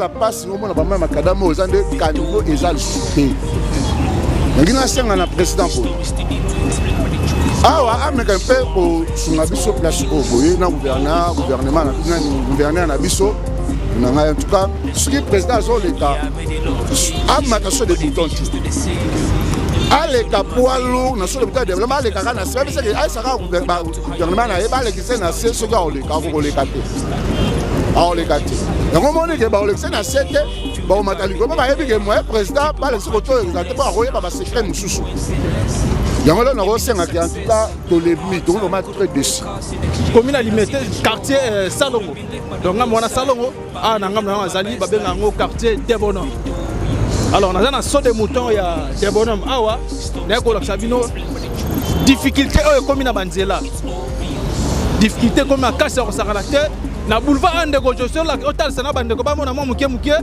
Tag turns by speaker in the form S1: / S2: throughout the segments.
S1: Ezosala mpasi omona bamai makadama oyo eza nde caniveau eza lisusu te. Nangi nasenga na président boye awa ameka mpe kosunga biso place oyo boye na gouvernement gouverneur na biso na ngai. En tout cas, soki président azoleka, amata saut de mouton te, aleka poids lourd na saut de mouton ya développement, alekaka na se, babisaki ayesaka gouvernement na ye balekise na se. Soki akoleka, akokoleka te, akoleka te. Yango moni ke bakolekise na se te, bakomata likolo mpo bayebi ke moye président balekisi kotoyekisa te, mpo akoyeba basecret mosusu. Yango lelo nakosengaki, en tout cas tolembi, tokomi vraiment très déçu.
S2: Commune ya Limete, quartier Salongo. Donc ngambo wana Salongo, awa na ngambo yango azali, babenga yango quartier de Bonhomme. Alors naza na saut de mouton ya de Bonhomme awa, naye kolakisa bino difficulté oyo ekomi na banzela. Difficulté ekomi makasi ya kosakana te na boulevard. A ndeko Josue, otalisa na bandeko bamona mwa moke moke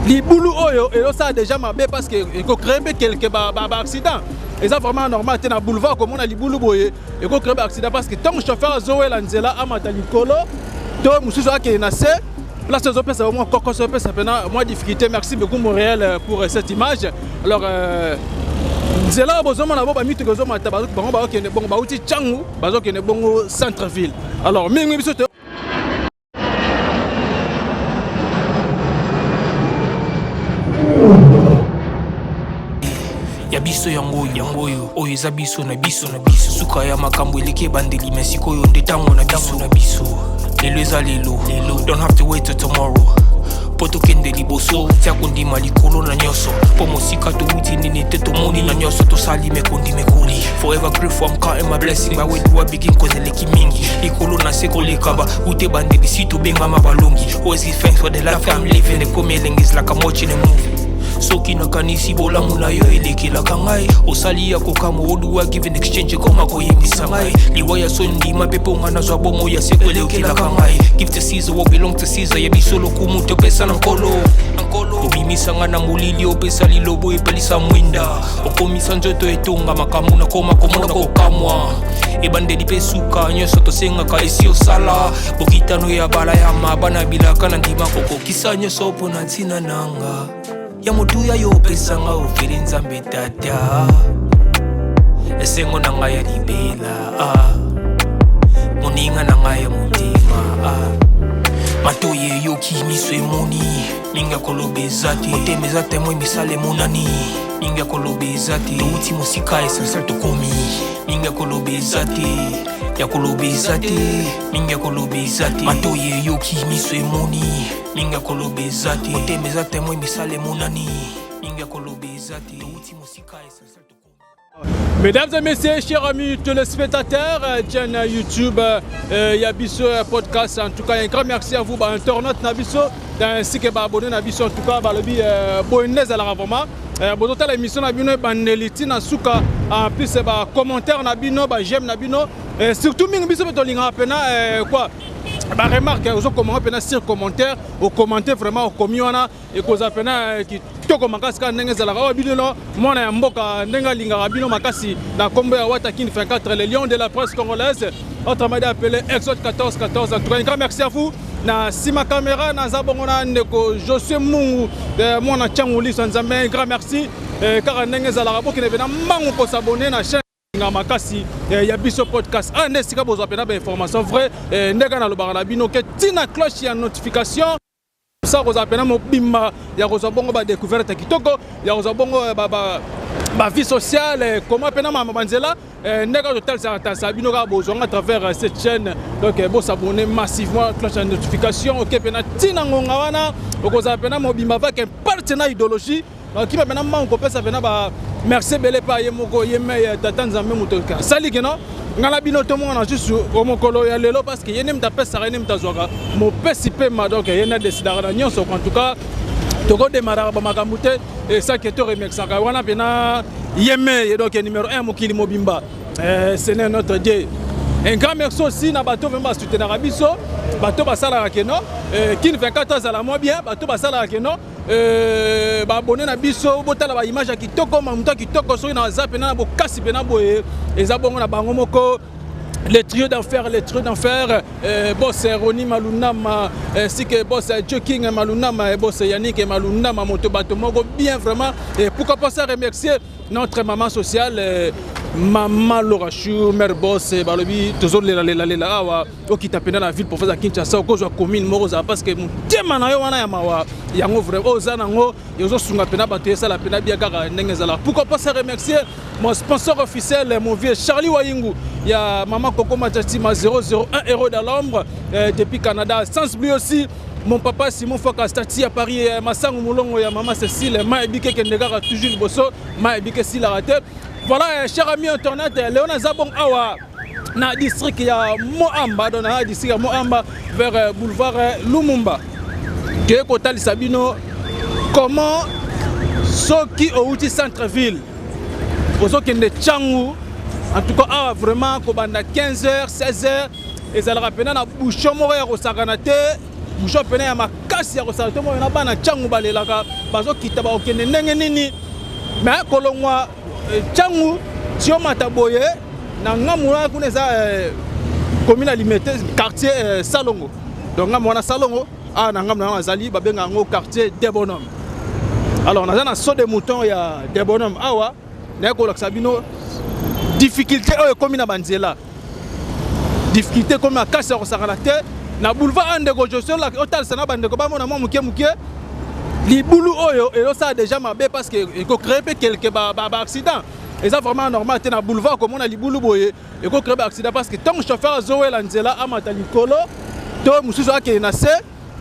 S2: libulu oyo ezosala déjà mabe, parce que ekocréer mpe quelque baaccident. Eza vraiment normal te na boulevard komona libulu boye, ekocréer baaccident, parce que ntango chauffeur azowela nzela, amata likolo to mosusu akende na se, place ezopesa mwa kokoso, epesa mpena mwa difficulté. Merci beaucoup Montréal pour cette image. Alors nzela oyo bozomona bo bamituka ezomata, bango bazokende bongo, bauti Ntangu, bazokende bongo centre ville. Alors mingi biso
S3: Ya biso yango oyo, yango oyo, oyo eza biso na biso na biso. Suka ya makambo eleki ebandeli, me sikoyo nde ntango na biso na biso. Lelo eza lelo lelo, don't have to wait till tomorrow mpo tokende liboso. Tia kondima likolo na nyonso, mpo mosika towuti nini te, tomoni na nyonso tosali mekondi mekoli. Forever grateful, I'm counting my blessing. By where do I begin? Cause eleki mingi likolo na se koleka ba ute bandeli si tobengama balongi. Always give thanks for the life I'm living. Ekomi elengi, is like I'm watching a movie. Soki nakanisi bolamu na yo elekelaka ngai, osali ya kokamwa. Oduwa give in exchange, ekoma koyembisa ngai liwa ya soni. Ndima mpe mpo nga nazwa bomo ya seko, elekelaka ngai. Give to Caesar what belong to Caesar. Ya biso lokumu topesa na Nkolo. Obimisa nga na molili, opesa lilobo, epelisa mwinda, okomisa nzoto etonga makambo. Nakoma komona kokamwa, ebandeli mpe suka, nyonso tosengaka esi osala. Bokitano ya bala ya mabana bilaka na ndima kokokisa nyonso mpo na ntina nanga ya motuya. Yo opesanga ofeli Nzambe Tata, esengo na ngai ya libela, ah. Moninga na ngai ya motema, ah. Matoi eyoki, miso emoni, mingi ya koloba eza te. Motema eza témoin, misala emonani, mingi ya koloba eza te. Touti mosika, essentiel tokomi, mingi ya koloba eza te, ya koloba eza te, mingi ya koloba eza te. Matoi eyoki, miso emoni, mingi ya koloba eza te. Motema eza témoin, misala emonani, mingi ya koloba eza te. Touti mosika, essentiel tokomi.
S2: Mesdames et messieurs, chers amis téléspectateurs, chaîne YouTube Yabiso Podcast, en tout cas, un grand merci à vous, bah, internautes na biso, ainsi que bah, abonnés na biso, en tout cas, bah, le bi, bonne à la vraiment. Bozotala émission na bino ebandeli ti na suka, en plus ba commentaire na bino, ba j'aime na bino, surtout mingi biso mpe tolingaka mpena quoi, ba remarque ozokomanga mpena sur commentaire, okommente vraiment, okomi wana, ekozala mpena kitoko makasi kaka ndenge ezalaka. Oyo bino no mwana ya mboka, ndenge alingaka bino makasi na nkombo ya Wata Kin 24, le lion de la presse congolaise, autrement dit appelé Exode 14 14. En tout cas, un grand merci à vous. Na nsima caméra naza bongo na ndeko Josue Mungu, mwana Ntiango Liso Nzambe. Un grand merci kaka ndenge ezalaka. Bokende mpena mbangu kos'abonner na chaîne nga makasi ya Biso Podcast. Awa nde esika bozwa mpena bainformation vrai. Ndenge nalobaka na bino ke ntina cloche ya notification sa kozala mpena mobimba ya kozwa bongo badécouverte ya kitoko, ya kozwa bongo bavie sociale, koma mpena mama banzela ndenge totalisaka talisa bino kaka, bozwanga à travers cette chaîne. Donc bos'abonner massivement, cloche ya notification, oke mpena ntina ngonga wana, okozala mpena mobimba avec parte na idéologie. Bakima mpena mbangu kopesa mpena ba merci ebele mpe ye moko ye me Tata Nzambe moto asali keno ngai na bino tomona susu mokolo ya lelo, parce que ye nde moto apesaka, ye nde moto azwaka, mopesi pema. Donc ye nde adesidaka na nyonso. En tout cas, tokodemaraka bamakambo te esaki toremerciaka wana mpena ye me ye, donc numéro 1 mokili mobimba, Seigneur notre Dieu. Un grand merci aussi na bato vraiment basoutenaka biso, bato basalaka keno Kin 24 azala mwa bien, bato basalaka keno baabonné na biso botala baimage ya kitoko, mamutu ya kitoko. Soki naza mpena na bokasi mpena boye, eza bongo na bango moko. Les trios d'enfer, les trios d'enfer, boss Roni Malunama, ainsi que boss Joe King Malunama et boss Yannick Malunama, moto bato moko bien vraiment. Et pourquoi pas ça remercier notre maman sociale, maman Laura Chou, mère boss, balobi, toujours lela lela lela awa, okita pena na ville province ya Kinshasa, okozwa commune moko za parce que motema na yo wana ya mawa, yango vraiment oza nango, yozosunga pena bato esala pena bien kaka ndenge ezala. Pourquoi pas ça remercier mon sponsor officiel, mon vieux Charlie Wayingu, il y a Maman Coco Matati, ma 001 héros dans l'ombre, depuis Canada. Sans oublier aussi mon papa Simon Foka Stati à Paris, Masango Moulongo, il y a Maman Cécile, Ma Ebike Kendegara, toujours le bosso, Ma Ebike Sila raté. Voilà, cher ami internet, Léona Zabong Awa, na district ya Moamba, donc na district ya Moamba vers boulevard Lumumba. Que kotalisa bino comment soki outi centre-ville ozokende Tshangu, en tout cas awa vraiment kobanda 15h 16h ezalaka pena na bouchon moko ya kosakana te, bouchon pena ya makasi ya kosakana te, moko na bana Tshangu balelaka bazokita bakokende ndenge nini. Mais kolongwa Tshangu tiomata boye na ngambo wana kuna eza commune ya Limete, quartier Salongo. Donc ngambo wana Salongo awa na ngambo na yango azali babenga yango quartier des Bonhommes. Alors naza na saut de mouton ya des Bonhommes awa, naye kolakisa bino difficulté oyo ekomi na banzela, difficulté ekomi makasi ya kosakana te na boulevard oyo. Ndeko Josue, otalisa na bandeko bamona mwa moke moke libulu oyo ezosala déjà mabe parce que ekocréer mpe quelque baaccident. Eza vraiment normal te na boulevard komona libulu boye, ekocréer baaccident parce que ntango chauffeur azowela nzela amata likolo to mosusu akende na se,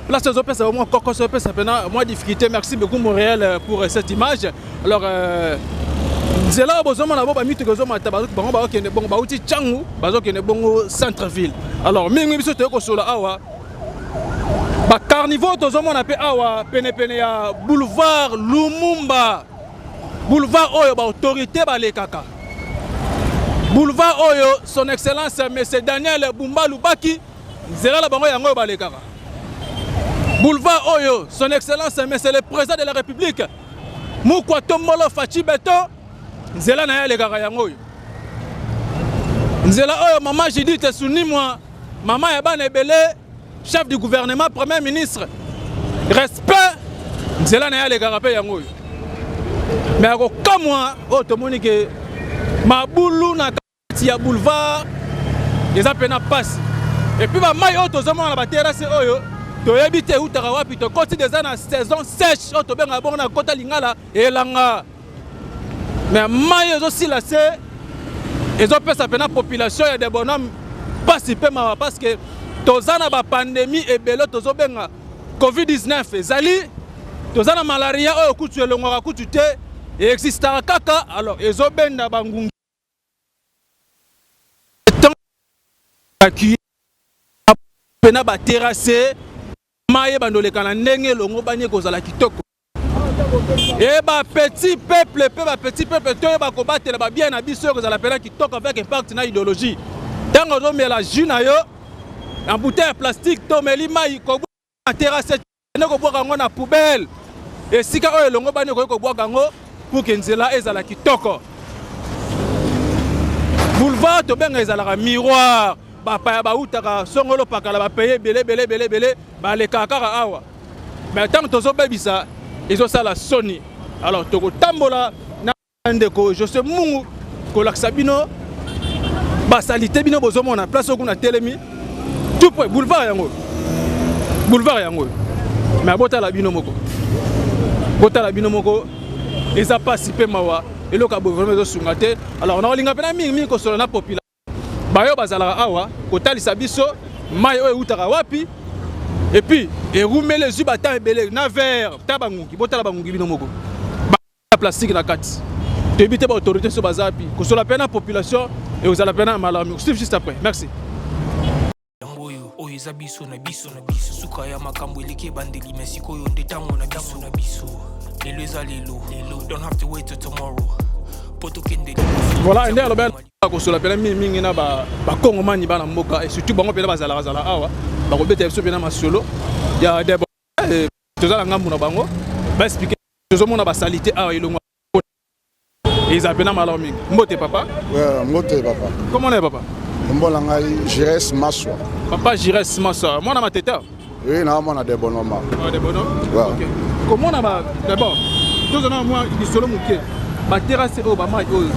S2: place ezopesa mwa kokoso, epesa mpena mwa difficulté. Merci beaucoup Montréal pour cette image. Alors nzela oyo bozomona bo bamituka ezomata, bango bazokende bongo, bauti Tshangu, bazokende bongo centre ville. Alors mingi biso toyei kosola awa bacaniveau tozomona mpe awa penepene ya boulevard Lumumba, boulevard oyo baautorité balekaka, boulevard oyo son excellence monsieur Daniel Bumba Lubaki, nzela na bango yango oyo balekaka, boulevard oyo son excellence monsieur le président de la République Mukwa Tombolo Fatshi Béton, nzela na ye alekaka yango oyo, nzela oyo mama Judith Suminwa, mama ya bana ebele, chef du gouvernement, premier ministre, respect, nzela na ye alekaka mpe yango oyo. Me ya kokamwa oyo tomoni ke mabulu na kati ya boulevard eza mpena mpasi. Et puis bamai oyo tozomona na baterrasse oyo, toyebi te eutaka wapi. Tokoti deja na saison sèche oyo tobengaka bongo na kota lingala elanga, mais mai ezosila se ezopesa mpena population ya de Bonhomme mpasi mpe mawa parce que toza na bapandémie ebele, tozobenga COVID-19 ezali, toza na malaria oyo kutu elongwaka kutu te, existaka kaka. Alors ezobenda bangungi mpena baterrasse, mai ebanda oleka na ndenge elongo bani ekozala kitoko. E bapetit peuple mpe bapetit peuple toyeba kobatela babien na biso, ekozala mpena kitoko avec impact na idéologie. Ntango ozomela jus na yo na bouteille ya plastique to omeli mai, kobwaka terrasse nde kobwaka yango na poubelle esika oyo elongo bani ekoki kobwaka yango pour ke nzela ezala kitoko. Boulevard tobenga ezalaka miroir, bapaya bautaka songolo pakala, bapaye ebele ebele ebele ebele balekaka kaka awa, mais ntango tozobebisa ezosala soni. Alors tokotambola na ndeko José Mungu kolakisa bino basaleté bino bozomona place oyo kuna telemi tout près boulevard yango, boulevard yango. Mais botala bino moko, botala bino moko, eza pasi mpe mawa. Eloko ya boye vraiment ezosunga te. Alors nakolinga mpena mingimingi kosola na population bayo bazalaka awa, kotalisa biso mai oyo eutaka wapi et puis erumeli ezwi batemps ebele na verre ta bangungi. Botala bangungi bino moko, plastique na kati, toyebi te baautorité so baza wapi. Kosola mpe na population ekozala mpe na malamu. Suivre juste après, merci.
S3: Yango oyo, oyo eza biso na biso na biso. Suka ya makambo eleki ebandeli, me sikoyo nde ntango na biso na biso. Lelo eza lelo lelo, don't have to wait till tomorrow po tokende liboso.
S2: Voilà, nde alobi kosola mpena mingimingi na bakongomani bana mboka et surtout bango mpena bazalaka zala awa, bakobeta biso mpena masolo ya toza na ngambu na bango, baexpliquer. Tozomona basaleté awa elongo eza mpena malamu mingi. Mbote papa.
S1: Mbote papa.
S2: Comment na papa?
S1: Kombo na ngai Jires Maswa.
S2: Papa Jires Maswa, mwana Mateta?
S1: Oui, na mwana de bonhomme.
S2: Ah, de bonhomme? Ouais. Okay. Komona ba d'abord tozana mwa lisolo moke. Ba terrasse oyo ba mai oyo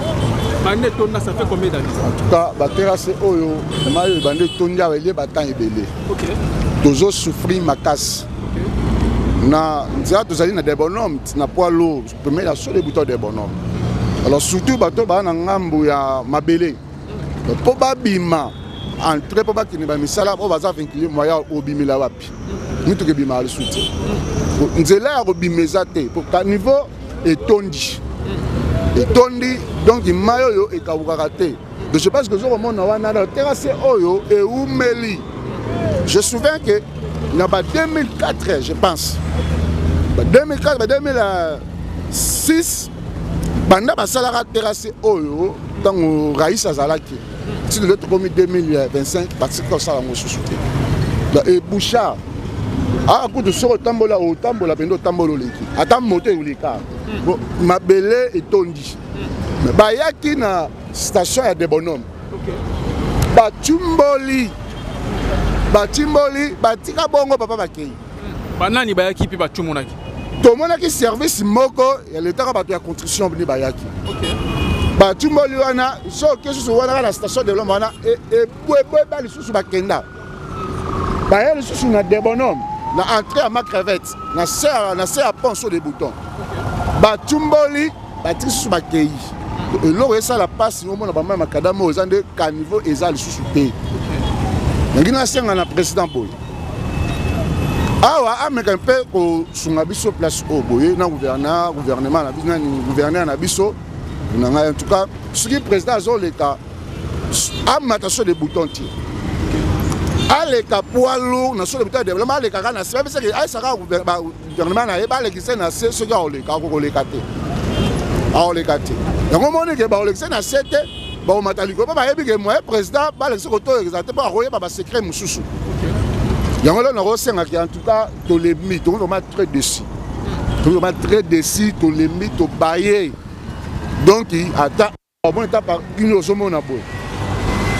S2: bande etonda ça fait combien d'années?
S1: En tout cas, ba terrasse oyo mai oyo bande etondi awa elie ba temps ebele.
S2: Okay.
S1: Tozo souffrir makasi.
S2: Okay.
S1: Na nzela tozali na de bonhomme na poids lourd, pembeni ya solo ebuta de bonhomme. Alors surtout bato baa na ngambo ya mabele. Mpo babima entrée mpo bakende bamisala oyo baza vincule moyen obimela wapi mituka ebimaka lisusu te nzela ya kobima eza te po caniveau etondi etondi donc mai oyo ekawukaka te. Donc je pense que ozo komona wana na terrasse oyo ewumeli. Je souviens que na ba 2004 je pense ba 2004 ba 2006 banda basalaka terrasse oyo ntango rais azalaki ti lelo tokomi 2025 batika kosala yango susu te. Et Bouchard awa kutu soki otambola otambola mpenza otambola oleki ata moto eleka mabele etondi. Mais bayaki na station ya Debonhomme batimboli batimboli batika bongo papa bakei.
S2: Banani bayaki mpe batumonaki?
S1: Tomonaki service moko ya leta kaka bato ya construction nde bayaki. Batumboli wana soki susu wana kaka na station de l'homme wana ebwebweba lisusu bakenda. Baye lisusu na Debonhomme na entrée ya Macrevette na se ya pont saut de bouton. Batumboli batiki lisusu bakei. Eloko esala mpasi omona bamai makadama oyo eza nde caniveau eza lisusu te. Nangi nasenga na président boye awa ameka mpe kosunga biso place oyo boye na gouvernement na biso nani gouverneur na biso na ngai. En tout cas soki président azoleka amata sur des boutons te aleka poids lourd na sur des boutons ya développement alekaka na se babisaki ayesaka gouvernement na ye balekisa na se soki akoleka akokoleka te akoleka te. Yango omoni ke bakolekisa na se te bakomata likolo mpo bayebi ke moyen président balekisa kotoyekeza te mpo akoyeba basecret mosusu. Yango lelo nakosengaki en tout cas tolembi tokomi vraiment très déçu, tokomi vraiment très déçu, tolembi tobaye. Donc ata omoni ata parking ozomona boye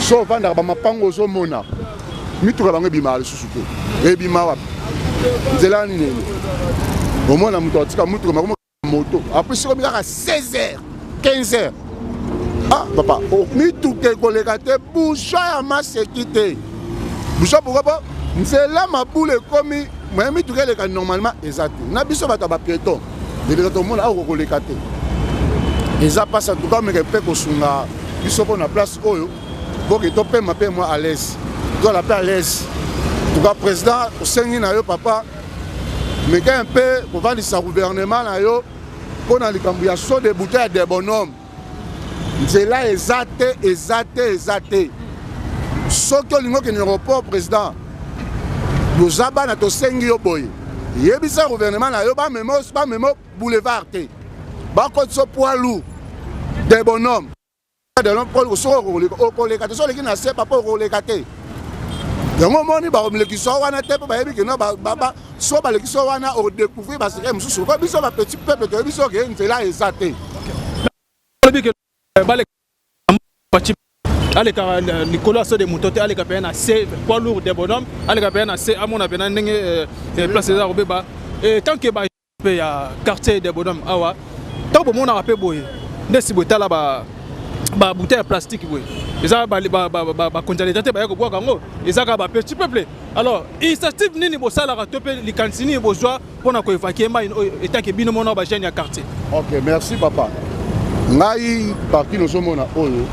S1: so ovandaka bamapango ozomona mituka bango ebimaka lisusu te ebima wapi nzela nini ene omona moto atika motuka makomo moto apres soki kaka 16 heures 15 heures ah papa mituka ekoleka te bouchon ya maseki te bouchon pourquoi po nzela mabulu ekomi moyen mituka eleka normalement eza te na biso bato ya bapieton eleka tomona awa kokoleka te eza mpasi. En tout cas omeka mpe kosunga biso mpo na place oyo boke topema mpe mwa à l'aise tozala mpe à l'aise. En tout cas président osengi na yo papa meka mpe kovandisa gouvernement na yo mpo na likambo ya saut de bouton ya Debonhomme. Nzela eza te eza te eza te. Soki olingi okende aéroport président toza bana tosengi yo boye yebisa gouvernement na yo bamema bamema boulevard te bakotisa poids lourd Debonhomme soki okoleka te soki oleki na se papa okoleka te. Yango omoni bakolekisa wana te mpo bayebi keno so balekisa wana odécouvrir basecret mosusu po biso ba petit peuple toyebi soki nzela eza te.
S2: Aleka likolo ya saut de mouton te aleka mpenza na se poids lourd de bonhomme aleka mpenza na se amona mpenza ndenge place eza kobeba. Tant que ba mpe ya quartier de bonhomme awa ntango bomonaka mpe boye nde si boye tala ba bouteille ya plastique boye eza bakonzi ya leta te baya kobwaka yango eza kaka ba petit peuple. Alors initiative nini bosalaka to mpe likanisi nini bozwa mpona koévacuer mai oyo etake bino mona ba jeune ya quartier?
S1: Ok, merci papa. Ngai parking ozomona oyo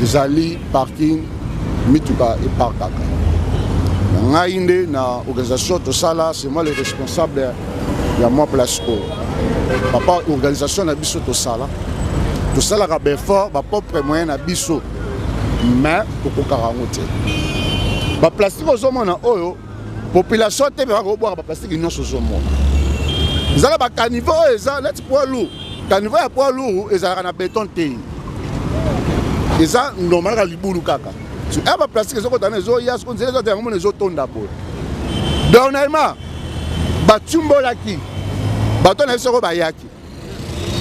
S1: ezali parking mituka eparkaka. Ngai nde na organisation tosala, c'est moi le responsable ya mwa place oyo. Papa organisation na biso tosala tosalaka baeffort bapropre moyen na biso mais tokokaka yango te. Baplastique ozomona oyo population te bakobwaka baplastique nyonso ozomona ezala bacaniveau oyo eza neti poids lourd. Caniveau ya poids lourd ezalaka na béton te, eza normal kaka libulu kaka ya baplastique ezokota na ezoya soko nzela ezota yango mona ezotonda boye. Dernièrement batumbolaki bato na biso soko bayaki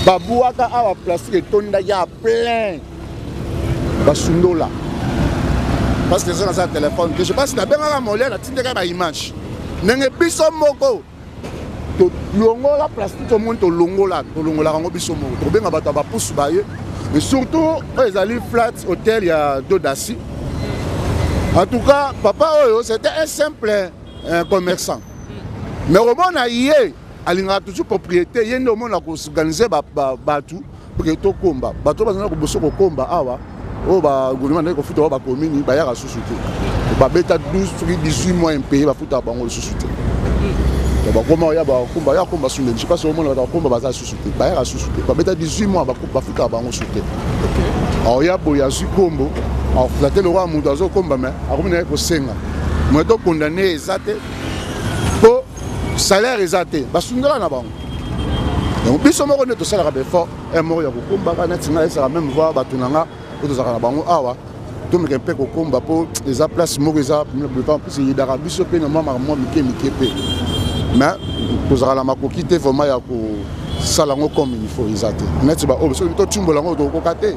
S1: babwaka awa plastique etondaki ya plein basundola. Parce que eza naza telefone te, je pense nabengaka Molière, natindaka baimage ndenge biso moko tolongola plastique. Omoni, tolongola, tolongolaka yango biso moko, tokobenga bato ya bapusu baye. Et surtout oyo ezali flat hotel ya Dodasi. En tout cas, papa oyo, c'était un simple commerçant, mais omona ye alingaka toujours propriété. Ye nde omona koorganiser bato poke tokomba. Bato bazala koboso kokomba awa, oyo bagouvernement ndenge kofuta oyo bakomini bayaka susu te. Babeta 12 soki 18 mois impayé, bafutaka bango lisusu te. Bakoma oya bakomba ya komba sunde. Je sais pas si omona bato bakomba baza susu te, bayaka susu te. Babeta 18 mois, bafutaka bango susu te. Aoya boye, azwi kombo, afuta te. Lokwa moto azokomba, me akomi na ye kosenga moye tokondane eza te, mpo salaire eza te, basundola na bango. Donc biso moko nde tosalaka baeffort moko ya kokombaka. Neti ngai esaka même voir bato na nga oyo tozalaka na bango awa, tomeka mpe kokomba, mpo eza place moko eza plus eyedaka biso mpe na mwa makambo mike mike mpe. Mais tozalaka na makoki te vraiment ya kosala yango comme il faut, eza te. Neti baoyo soki totimbola yango, tokokoka te.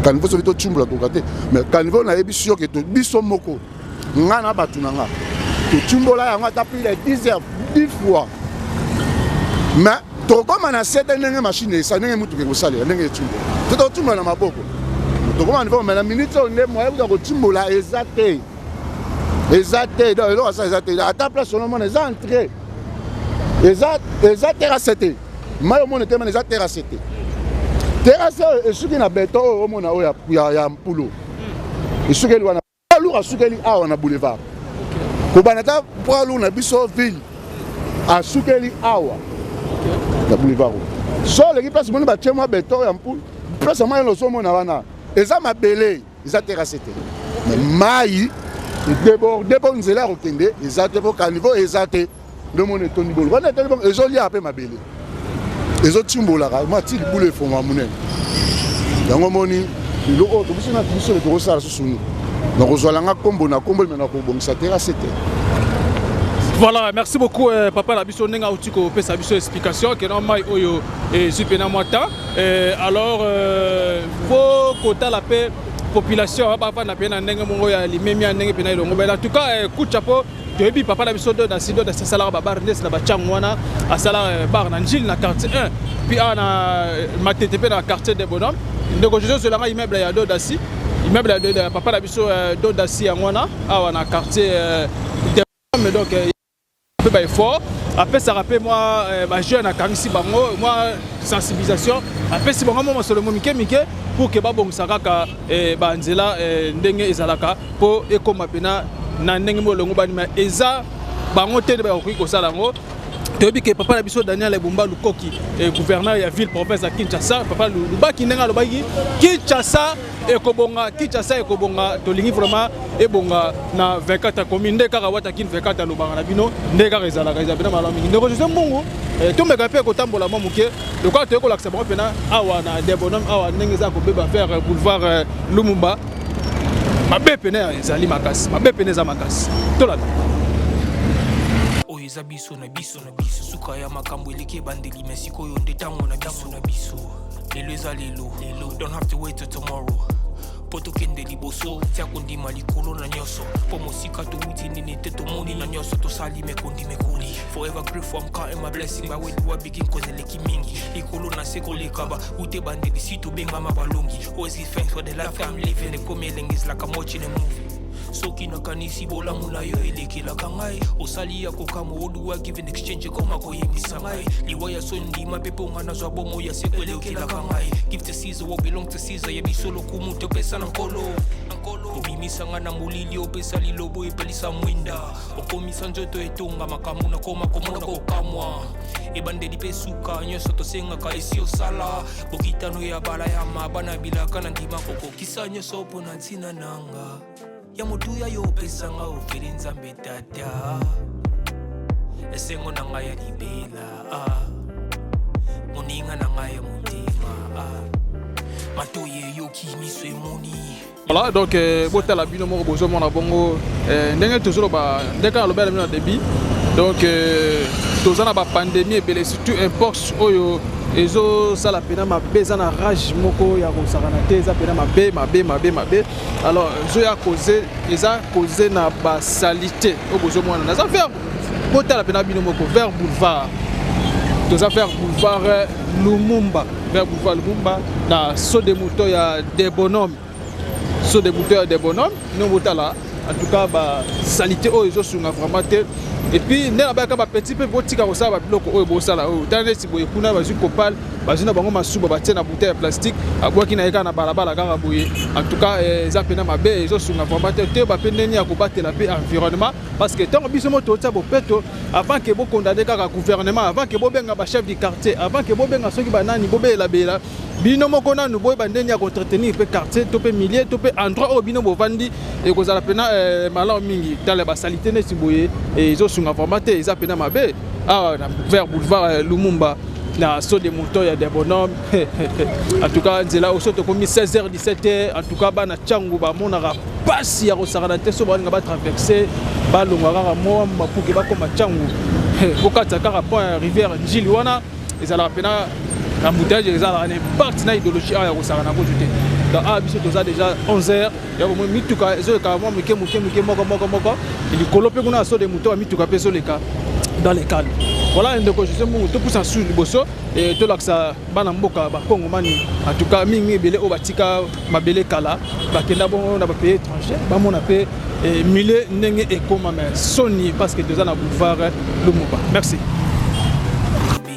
S1: Caniveau soki totimbola, tokoka te. Mais caniveau, nayebi sûr ke biso moko, nga na bato na nga, totimbola yango ata plus de 10 heures, 10 fois, mais tokokóma na se te. Ndenge machine esa, ndenge mutuka ekosalela, ndenge etimbola te, totimbola na maboko, tokóma niveau. Mais na minute oyo nde moyen kuta kotimbola eza te, eza te. Donc eloko asa eza te. Ata place onomona eza entrée, eza terrasse te. Mai omona te, mana eza terrasse te. Terrasse oyo esuki na beton oyo omona oyo ya mpulo, esukeli wana. Lourd asukeli awa na boulevard, kobanda ta poids lourd na biso ville asukeli awa na boulevard. So oleki place, moni batie mwa beton ya mpulu, place ya mai ozomona wana eza mabele, eza terrasse te. Mais mai edéborde mpo nzela ya kokende eza te, mpo caniveau eza te. Nde omona etondi bolo wana, etondi bongo, ezolia mpe mabele, ezotimbolaka ma ti libulu efongwa monene. Yango omoni biloko oyo tobiso na biso tokosala susu na kozwala nga nkombo na nkombo me na kobongisa terrasse te.
S2: Voilà, merci beaucoup papa na biso, ndenge auti kopesa biso explication ke na mai oyo ezwi mpe na mwa temps. Alors faut kotala mpe population bavanda mpe na ndenge moko ya limemia, ndenge mpe na elongo. En tout cas, coup de chapeau. Toyebi papa na biso Dodasi. Dodasi asalaka babar ndesi na bachango wana, asala bar na Njili na quartier 1, puis awa na Matete mpe na quartier de Bonhomme. Ndeko José, ozwelanga immeuble ya Dodasi, immeuble ya papa na biso Dodasi, yango wana awa na quartier de Bonhomme. Donc mpe baeffort apesaka mpe mwa bajeune, akangisi bango mwa sensibilisation, apesi bango mwa masolo mike mike pour ke babongisa kaka banzela ndenge ezalaka, mpo ekóma mpena na ndenge mo elongo banima. Eza bango te nde bakoki kosala yango. Toyebi ke papa na biso Daniel Bumba Lukoki, gouverneur ya ville province ya Kinshasa, papa Lubaki, ndenge alobaki Kinshasa ekobonga, Kinshasa ekobonga. Tolingi vraiment ebonga na 24 akomi nde kaka wata kin 24 alobaka na bino nde kaka ezalaka, eza mpena malamu mingi. Ndeko José Mbungu, tomeka mpe kotambola mwa moke lokola toyei kolakisa bango mpena awa na de Bonhomme awa, ndenge eza kobeba vers boulevard Lumumba. Mabe pene ezali makasi, mabe pene eza makasi. Tolanda.
S3: Oyo eza biso na biso na biso. Suka ya makambo eleki ebandeli, me sikoyo nde ntango na biso na biso. Lelo eza lelo lelo, don't have to wait till tomorrow mpo tokende liboso. Tia kondima likolo na nyonso, mpo mosika towuti nini te, tomoni na nyonso tosali mekondi mekoli. Forever grateful, I'm counting my blessing. By where do I begin? Cause eleki mingi likolo na se koleka ba ute bandeli si tobengama balongi. Always give thanks for the life I'm living. Ekomi elengi, is like I'm watching a movie. Soki nakanisi bolamu na yo elekelaka ngai, osali ya kokamwa. Oduwa give in exchange, ekoma koyebisa ngai liwa ya so ndima mpe mponga nazwa bomo ya seko elekelaka ngai. Give to Caesar what belong to Caesar. Ya biso lokumu topesa na Nkolo. Obimisanga na molili, opesa lilobo, epelisa mwinda, okomisa nzoto etonga makambo nakoma komona kokamwa. Ebandeli mpe suka, nyonso tosengaka esi osala. Bokitano ya balayama, bana bilaka na ndima kokokisa nyonso mpo na ntina nanga ya motuya yo opesanga ofeli. Nzambe Tata, esengo na ngai ya libela, moninga na ngai ya motema, matoyi eyoki, miso emoni.
S2: Voilà, donc botala bino moko, bozomona bongo ndenge tozoloba, ndenge kaka alobela bino na début. Donc toza na bapandémie ebele, surtout mpox oyo. Ezosala mpena mabe, eza na rage moko ya kosakana te, eza mpena mabe mabe mabe mabe. Alors ezoya cause, eza cause na basaleté oyo bozomona. Naza vers, botala mpena bino moko, vers boulevard, toza vers boulevard Lumumba, vers boulevard Lumumba na saut de mouton ya de Bonhomme, saut de mouton ya de Bonhomme. No botala en tout cas basaleté oyo ezosunga vraiment te. Et puis nde nabayaka bapetit mpe botika kosala babiloko oyo bosala oyo. Tala neti boye kuna bazwi kopal, bazwi na bango masuba, batie na bouteille ya plastique, abwaki na ye kaka na balabala kaka boye. En tout cas eza mpena mabe, ezosunga vraiment te. Toyeba mpe ndenge ya kobatela mpe environnement, parce que ntango biso mo totia bopeto, avant ke bokondane kaka gouvernement, avant ke bobenga bachef du quartier, avant ke bobenga soki banani, bobeyelabeyela bino moko nanu, boyeba ndenge ya koentretenir mpe quartier to mpe milieu to mpe endroit oyo bino bovandi, ekozala mpena malamu mingi. Tala basaleté neti boye, ezosunga vraiment te, eza mpena mabe. Awa na vers boulevard Lumumba na saut de mouton ya de Bonhomme, en tout cas nzela oso tokomi 16h 17h. En tout cas bana Ntiango bamonaka pasi ya kosakana te. So balinga batraverse, balongwa kaka mwa mapuke, bakoma Ntiango, kokatisa kaka pont ya rivière Njili wana, ezalaka mpena embouteillage, ezalaka na impact na idéologie awa ya kosakana kutu te. Donc awa biso toza déjà 11 heures ya bomoi, mituka ezoleka mwa moke moke moke, moko moko moko. Likolo mpe kuna ya saut de mouton, bamituka mpe ezoleka dans le calme. Voilà, ndeko José Mungu, topusa su liboso, tolakisa bana mboka bakongomani, en tout cas mingi ebele oyo batika mabele kala, bakenda bongo na bapays étranger, bamona mpe milieu ndenge ekóma. Mais soni, parce que toza na boulevard Lumumba. Merci.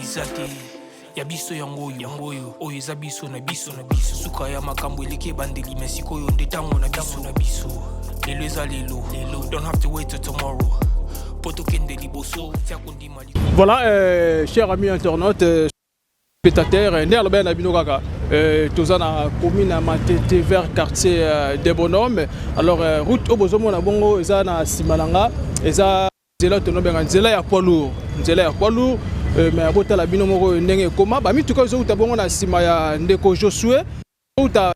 S3: Eza te ya biso yango oyo, yango oyo, oyo eza biso na biso na biso. Suka ya makambo eleki ebandeli, me sikoyo nde ntango na biso na biso. Lelo eza lelo lelo, don't have to wait till tomorrow po tokende liboso, tia kondima.
S2: Voilà, chers amis internautes, spectateurs, nde alobi na bino kaka, toza na commune ya Matete, vers quartier de Bonhomme. Alors route oyo bozomona bongo eza na nsima na nga, eza nzela tonobenga nzela ya poids lourd, nzela ya poids lourd. Mais botala bino moko ndenge ekóma. Bamituka ezouta bongo na nsima ya ndeko Josue, outa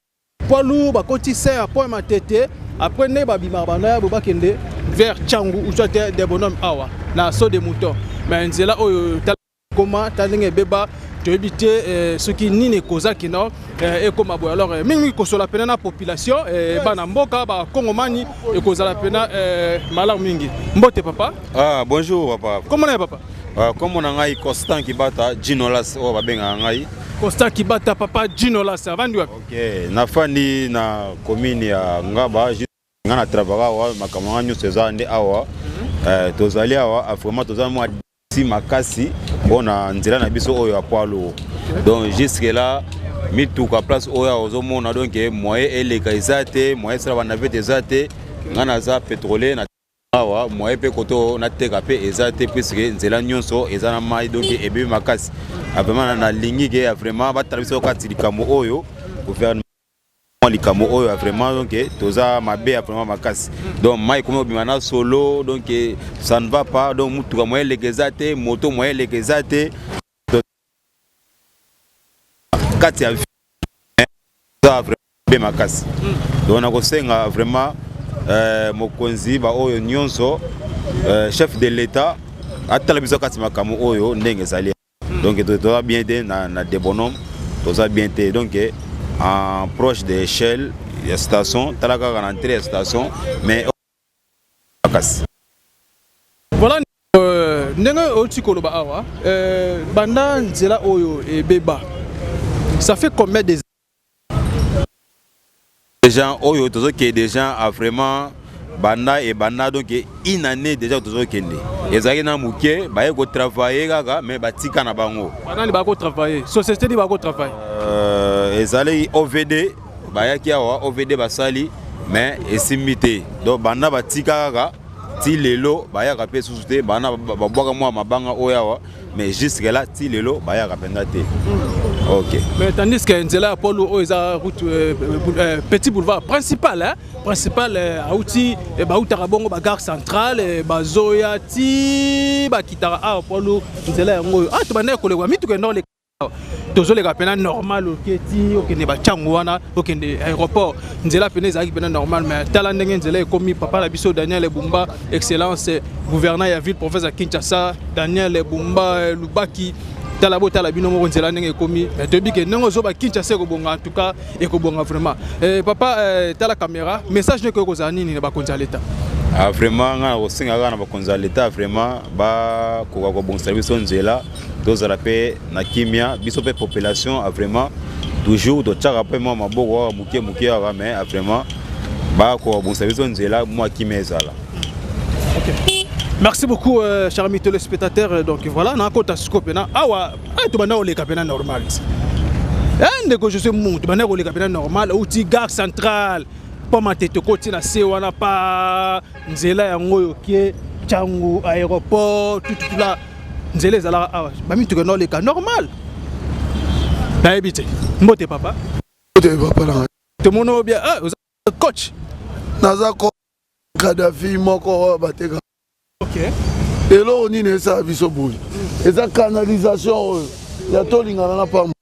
S2: poids lourd, bakoti se ya point Matete. Après ndenge babimaka, banda ya bo bakende vers Tshangu ou soit de Bonhomme awa na saut de mouton. Mais nzela oyo, tala koma, tala ndenge ebeba. Toyebi te soki nini ekozaki no ekóma boye. Alors mingimingi kosola pena na population, bana mboka bakongomani, ekozala pena malamu mingi. Mbote papa.
S4: Ah, bonjour papa.
S2: Kombo na ye papa?
S4: Ah, kombo na ngai Constant Kibata Ginolas oyo babengaka ngai.
S2: Constant Kibata, papa Ginolas, avandi wapi?
S4: Ok, nafandi na commune ya Ngaba. Nga na travaillaka awa, makambo nga nyonso eza nde awa. Tozali awa vraiment, toza mwa si makasi mpona nzela na biso oyo ya poids lourd. Donc jusque là mituka place oyo ozomona, donc moyen eleka eza te, moyen esala banavette eza te. Nga naza pétrolier na awa, moyen mpe koto nateka mpe eza te, puisque nzela nyonso eza na mai, donc ebebi makasi. Vraiment nalingi ke vraiment batala biso kati likambo oyo, gouvernement, likambo oyo ya vraiment. Donc toza mabe ya vraiment makasi. Donc mai ekomi kobima na solo, donc ça ne va pas. Donc mutuka moyen eleka eza te, moto moyen eleka eza te kati ya eza vraiment mabe makasi. Donc nakosenga vraiment mokonzi baoyo nyonso, chef de l'État atala biso kati makambo oyo ndenge ezali. Donc toza bien te na de Bonhomme, toza bien te. Donc en proche de échelle ya station, tala kaka na entrée ya station, mais makasi.
S2: Voilà, ndenge outi koloba awa, banda nzela oyo ebeba, ça fait combien des
S4: Déjà oyo tozokende déjà a vraiment banda ebanda, donc une année déjà tozokende. Ezalaki na moke, baye kotravaille kaka, mais batika na bango.
S2: Banani bakotravaille? Société nini bakotravaille?
S4: Ezali OVD. Bayaki awa, OVD basali, mais esimbi te. Donc banda batika kaka ti lelo bayaka mpe susu te. Banda babwaka mwa mabanga oyo awa, mais jusque là ti lelo bayaka mpenza te. Ok.
S2: Mais tandis que nzela ya polo oyo eza route petit boulevard principal, hein? Principal, auti bautaka bongo bagare centrale, bazoya ti bakitaka awa polo. Nzela yango oyo, ah, tobandaki koleka mituka enda oleka, tozoleka mpena normal, oketi okende batiango wana, okende aéroport, nzela pene ezalaki mpena normal. Mais tala ndenge nzela ekomi. Papa na biso Daniel Bumba, excellence gouverneur ya ville province ya Kinshasa, Daniel Bumba Lubaki. Tala, botala bino moko nzela ndenge ekomi. Mais toyebi ke ndenge ozoba, Kinshasa ekobonga, en tout cas ekobonga vraiment. Papa, tala caméra, message nde koki kozala nini na bakonzi ya leta?
S4: Ah, vraiment, nga na kosenga kaka na bakonzi ya leta, vraiment bakoka kobongisa biso nzela, tozala mpe na kimia. Biso mpe population, ah, vraiment toujours totiaka mpe mwa maboko kaka moke moke kaka, mais ah, vraiment bakoka kobongisa biso nzela, mwa kimia ezala.
S2: Ok. Merci beaucoup, chers amis téléspectateurs. Donc voilà, na kota siko pena awa, ah, to banda oleka pena normal. Eh, ndeko, je suis mutu banda koleka pena normal, outi gare centrale. Poma te, tokoti na se wana pa nzela yango oyo ke Tshangu, aéroport, tout tout là. Nzela ezalaka awa. Ba mituka no leka normal. Nayebi te. Mbote, papa.
S1: Te, papa na.
S2: Tomono bien, ah, oza coach.
S1: Naza ko Kadafi moko oyo bateka. Eloko nini esala biso boye? Eza canalisation oyo ya tolingana na pamba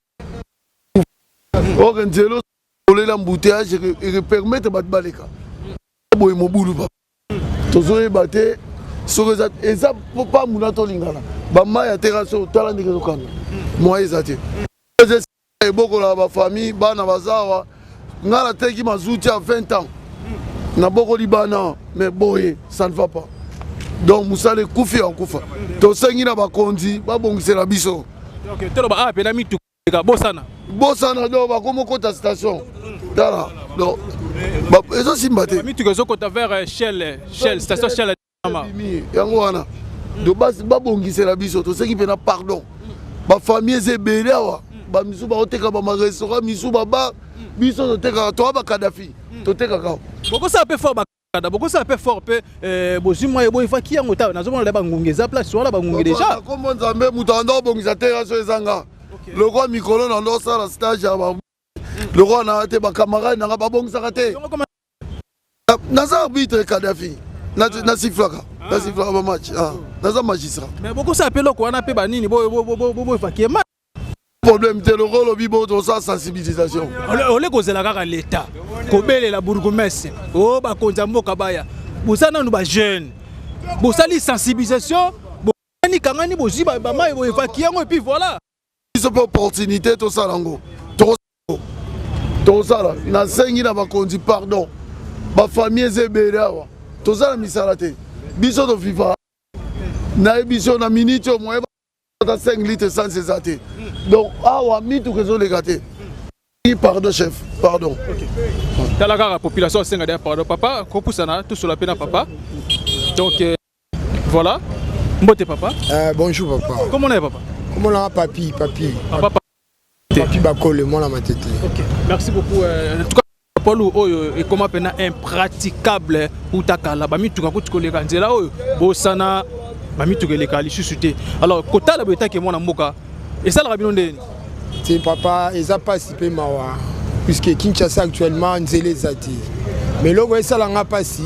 S1: oke nzela olela embouteillage epermettre bato baleka boye, mobulu papa, tozoyeba te soki eza pambu na tolingana. Bamai ya terrasse oyo, tala ndenge ezokanga, moyen eza te. Eza ebokolaka bafamille, bana baza awa. Ngai nateki mazuti ya 20 ans, nabokoli bana, mais boye ça ne va pas. Donc mosala ekufi ya kokufa. Tosengi na bakonzi babongisela biso.
S2: Ok, toloba awa pena mituka bosana.
S1: Bosana, donc bakomi okota station, tala, donc ezosimba te.
S2: Mituka ezokota vers Shell, Shell station, Shell.
S1: Ebimi yango wana. Donc babongisela biso, tosengi mpena pardon. Bafamille eza ebele awa, bamisu baoteka bamarestaurant, misu babar, biso totekaka, toa bakadafi, totekaka.
S2: Bokosala mpe fort, bakada, bokosala mpe fort mpe bozwi mwa eboyefaki yango. Ta, nazomona le bangungi eza place wana, bangungi déjà.
S1: Kombo Nzambe, moto anda obongisa te yaso ezanga lokwa mikolo na ndo osala stage ya lokwa na te, bacamarade nanga babongisaka te. Naza arbitre Kadafi, nasiflaka, nasiflaka bamatch, naza magistrat.
S2: Mais bokosala mpe eloko wana mpe banini boefaki ma.
S1: Problème te, lokolo olobi bo tosala sensibilisation.
S2: Ole kozela kaka leta, kobelela bourgmestre o bakonzi ya mboka baya, boza nanu bajeune, bosali sensibilisation, bokani kangani, bozwi bamai, boevaki yango et puis voilà.
S1: Biso mpe opportunité tosala yango, tokosala. Nasengi na bakonzi pardon, bafamille eza ebele awa, toza na misala te. Biso toviva, nayebi biso na minute oyo moye ata 5 litre essence eza te. Donc awa mituka ezoleka te. Pardon chef, pardon.
S2: Tala kaka population asenga deya pardon. Papa, kopusana, tosola mpe na papa. Donc voilà, mbote papa.
S5: Bonjour papa.
S2: Comment on est, papa?
S5: Comment on a papi, papi?
S2: Papa.
S5: Papi Bakole, mwana Matete.
S2: Ok, merci beaucoup. En tout cas, polu oyo ekoma mpena impraticable uta kala. Bamituka kuti koleka nzela oyo, bosana, bamituka eleka lisusu te. Alors kotala boye etake mwana mboka, esalaka bino ndeni?
S5: Te papa, eza mpasi mpe mawa, puisque Kinshasa actuellement nzela eza te. Mais eloko esalanga mpasi,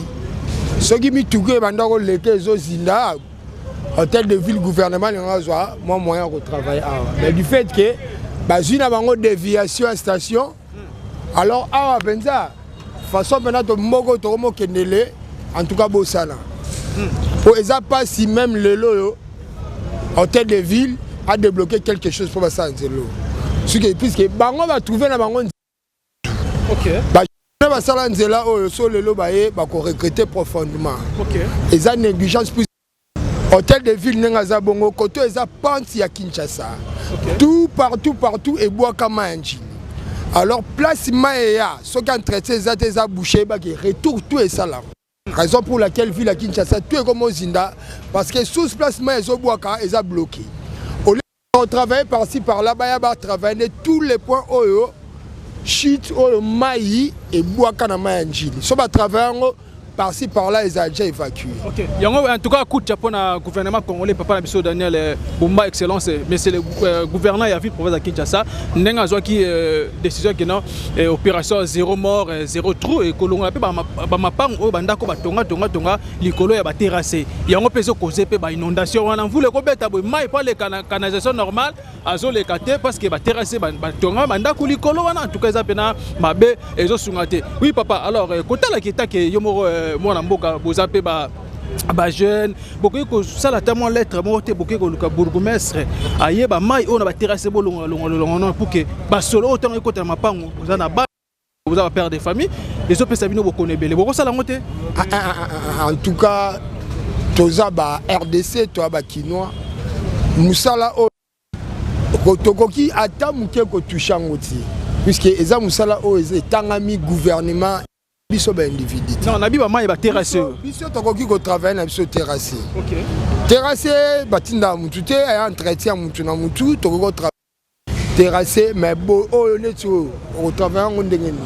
S5: soki mituka ebanda koleka ezozinda hôtel de ville, gouvernement alinga azwa mwa moyen ya kotravaille awa. Mais du fait que bazwi na bango déviation ya station, alors awa mpenza façon mpena to moko tokomokendele, en tout cas bosala po eza mpasi. Même lelo oyo hôtel de ville a débloqué quelque chose mpo basala nzela oyo, soki puisque bango batrouve na bango basala nzela oyo, so lelo baye bakoregretter profondément. Eza négligence plus hôtel de ville ndenge aza bongo. Koto eza pente ya Kinshasa, tout partout partout ebwakama ya Njili. Alors place mai eya, soki entretien eza te, eza bouché, ebaki retour tout esalama. Raison pour laquelle ville ya Kinshasa tout ekoma ozinda, parce que sous place mai ezobwaka eza bloqué. Au lieu de travailler par-ci par-là, baya batravailler tous les points oyo chute oyo mai ebwaka na mai ya Njili, so batravaille yango par-ci par-là, eza déjà évacué.
S2: Ok. Yango, en tout cas, coup de chapeau na gouvernement congolais, papa na biso Daniel Bumba, excellence, monsieur le gouverneur ya ville province ya Kinshasa, ndenge azwaki décision que non, opération zéro mort, zéro trou, ekolongola mpe bamapango oyo bandako batonga tonga tonga likolo ya baterrasse. Yango mpe ezokoze mpe bainondation wana. Mvula ekobeta boye, mai po aleka na canalisation normale azoleka te, parce que baterrasse, batonga bandako likolo wana. En tout cas eza mpena mabe, ezosunga te. Oui papa, alors kotalaki etake yo moko mwana mboka, boza mpe ba Bajeune, bokoki kosala ata mwa lettre moko te? Bokoki koluka bourgmestre ayeba mai oyo na baterrasse, bolongola longola longola pour que basolo oyo ntango ekota na mapango, boza na bana, boza bapère de famille, ezopesa bino bokono ebele. Bokosala yango te?
S5: Ah, ah, ah, en tout cas toza ba RDC, toza bakinois. Mosala oyo tokoki ata moke kotouche yango ti, puisque eza mosala oyo eza etangami gouvernement, biso baindividu te.
S2: Non, nabi bamai baterrasse oyo.
S5: Biso tokoki kotravaille na biso terrasse. Terrasse batindaka mutu te aya entretien mutu na mutu. Tokoki kotravaille terrasse, mais bo oyo neti oyo okotravaille yango ndenge nini?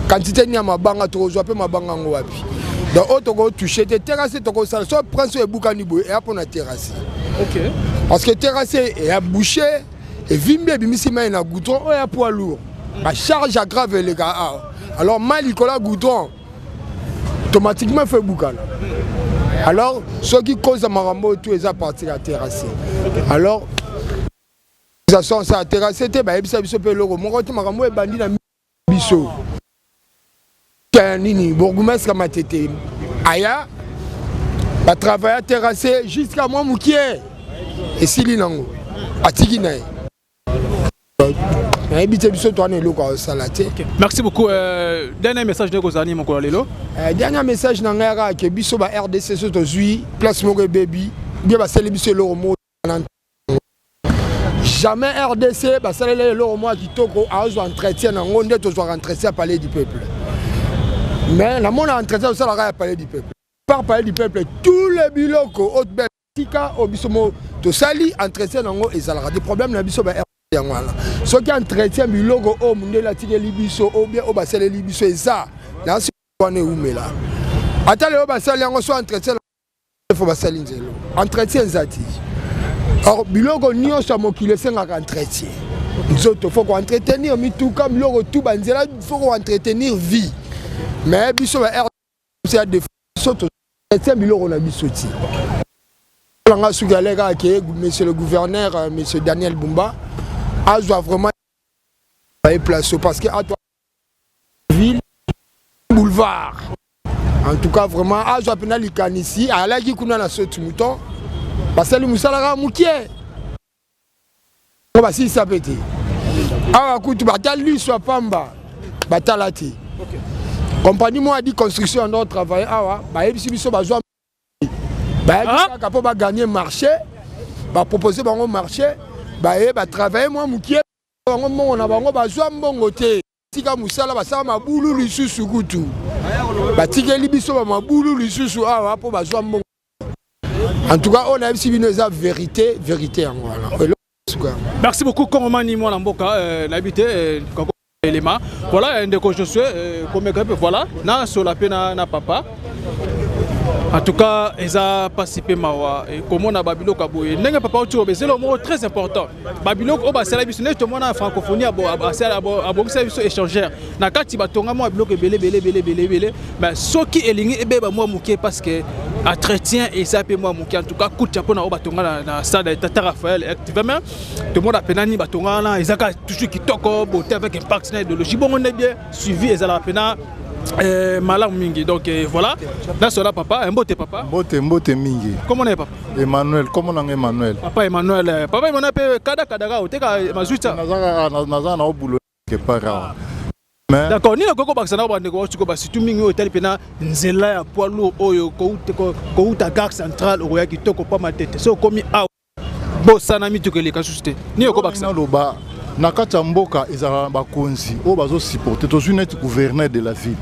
S5: Quantité nini ya mabanga tokozwa mpe mabanga yango wapi? Donc oyo tokotouche te. Terrasse tokosala so prince oyo ebukani boye eya mpona terrasse, parce que terrasse eya bouché, evimbi, ebimisi mai na goudron oyo ya poids lourd, bacharge ya grave eleka awa. Alors mai likolo ya goudron, automatiquement faut ebukana. Alors soki cause ya makambo oyo tout eza partir ya terrasse, alors organisation sa terrasse te, bayebisa biso mpe eloko moko te. Makambo oyo ebandi na biso nini, bourgmestre Matete aya, batravaille terrasse jusqu'à mwa mokie, esili nango, atiki na ye. Nayebi te, biso towana eloko akosala te.
S2: Merci beaucoup. Dernier message ndenge kozala nini mokolo ya lelo?
S5: Dernier message na ngai kaka ke biso ba RDC, so tozwi place moko ebebi bien, basali biso eloko moko na jamais RDC basaleli eloko moko ya kitoko, azwa entretien nango nde tozwaka entretien ya Palais du Peuple. Mais namona entretien tosalaka ya Palais du Peuple, par Palais du Peuple, tous les biloko oyo tika oyo biso mo tosali entretien nango ezalaka te. Problème na biso ba yango wana. Soki entretien biloko oyo mondele atikeli biso ou bien oyo basaleli biso eza na wana, ewumela ata lelo basali yango. So entretien fo basali nzelo, entretien eza ti. Or biloko nyonso ya mokili esengaka entretien. Nzoto faut koentretenir, mituka, biloko tu, banzela faut koentretenir, vie. Mais biso ba RDC ya biso entretien biloko na biso ti nga soki ale kaka ke monsieur le gouverneur, monsieur Daniel Bumba, azwa vraiment baye place, parce que atwa ville boulevard, en tout cas vraiment azwa mpena likanisi. Alaki kuna na saute mouton, basali mosala kaka mokie, basilisa mpe te. Awa kutu bata liso ya pamba batala te. Compagnie moko adi construction ando travaille awa, bayebisi biso bazwa, bayaki kaka mpo baganye marché, bapropose bango marché, baye batravaille mwa mokie, bango mbongo na bango bazwa mbongo te. Tika mosala, basala mabulu lisusu, kutu batikeli biso bamabulu lisusu awa mpo bazwa mbongo. En tout cas oyo nayebisi bino eza vérité, vérité yango wana.
S2: Merci beaucoup Kongomani mwana mboka. Nayebi te elema. Voilà, ndeko Josué komeka mpe. Voilà, nasola mpe na papa. En tout cas eza mpasi mpe mawa komona babiloko ya boye ndenge papa oti oyo ezelo moko très important. Babiloko oyo basala biso neti tomona francophonie abongisa biso échangeur na kati, batonga mwa biloko ebele ebele ebele ebele ebele, mais soki elingi ebeba mwa moke, parce que entretien eza mpe mwa moke. En tout cas kutia mpona oyo batonga na stade Tata Raphaël, activement tomona mpena nini batonga wana, eza kaka toujours kitoko, beauté avec impact na idéologie. Bongo nde bien suivi ezalaka mpena malamu mingi. Donc voilà, nasola papa. Mbote papa.
S6: Mbote, mbote mingi.
S2: Comment na ye papa?
S6: Emmanuel, kombo nanga Emmanuel.
S2: Papa Emmanuel, papa Emmanuel mpe kada kadaka oteka mazwita.
S6: Naza na obulo quelque part awa.
S2: D'accord. Nini okoki kobakisa na bandeko bauti basitu mingi oyo etali mpena nzela ya poids lourd oyo kouta gare centrale okoya kitoko pa Matete, so okomi awa bosana mituka eleka susu te? Nini okobakisa?
S6: Naloba na kati ya mboka ezalaka na bakonzi oyo bazosupporte. Tozwi neti gouverneur de la ville,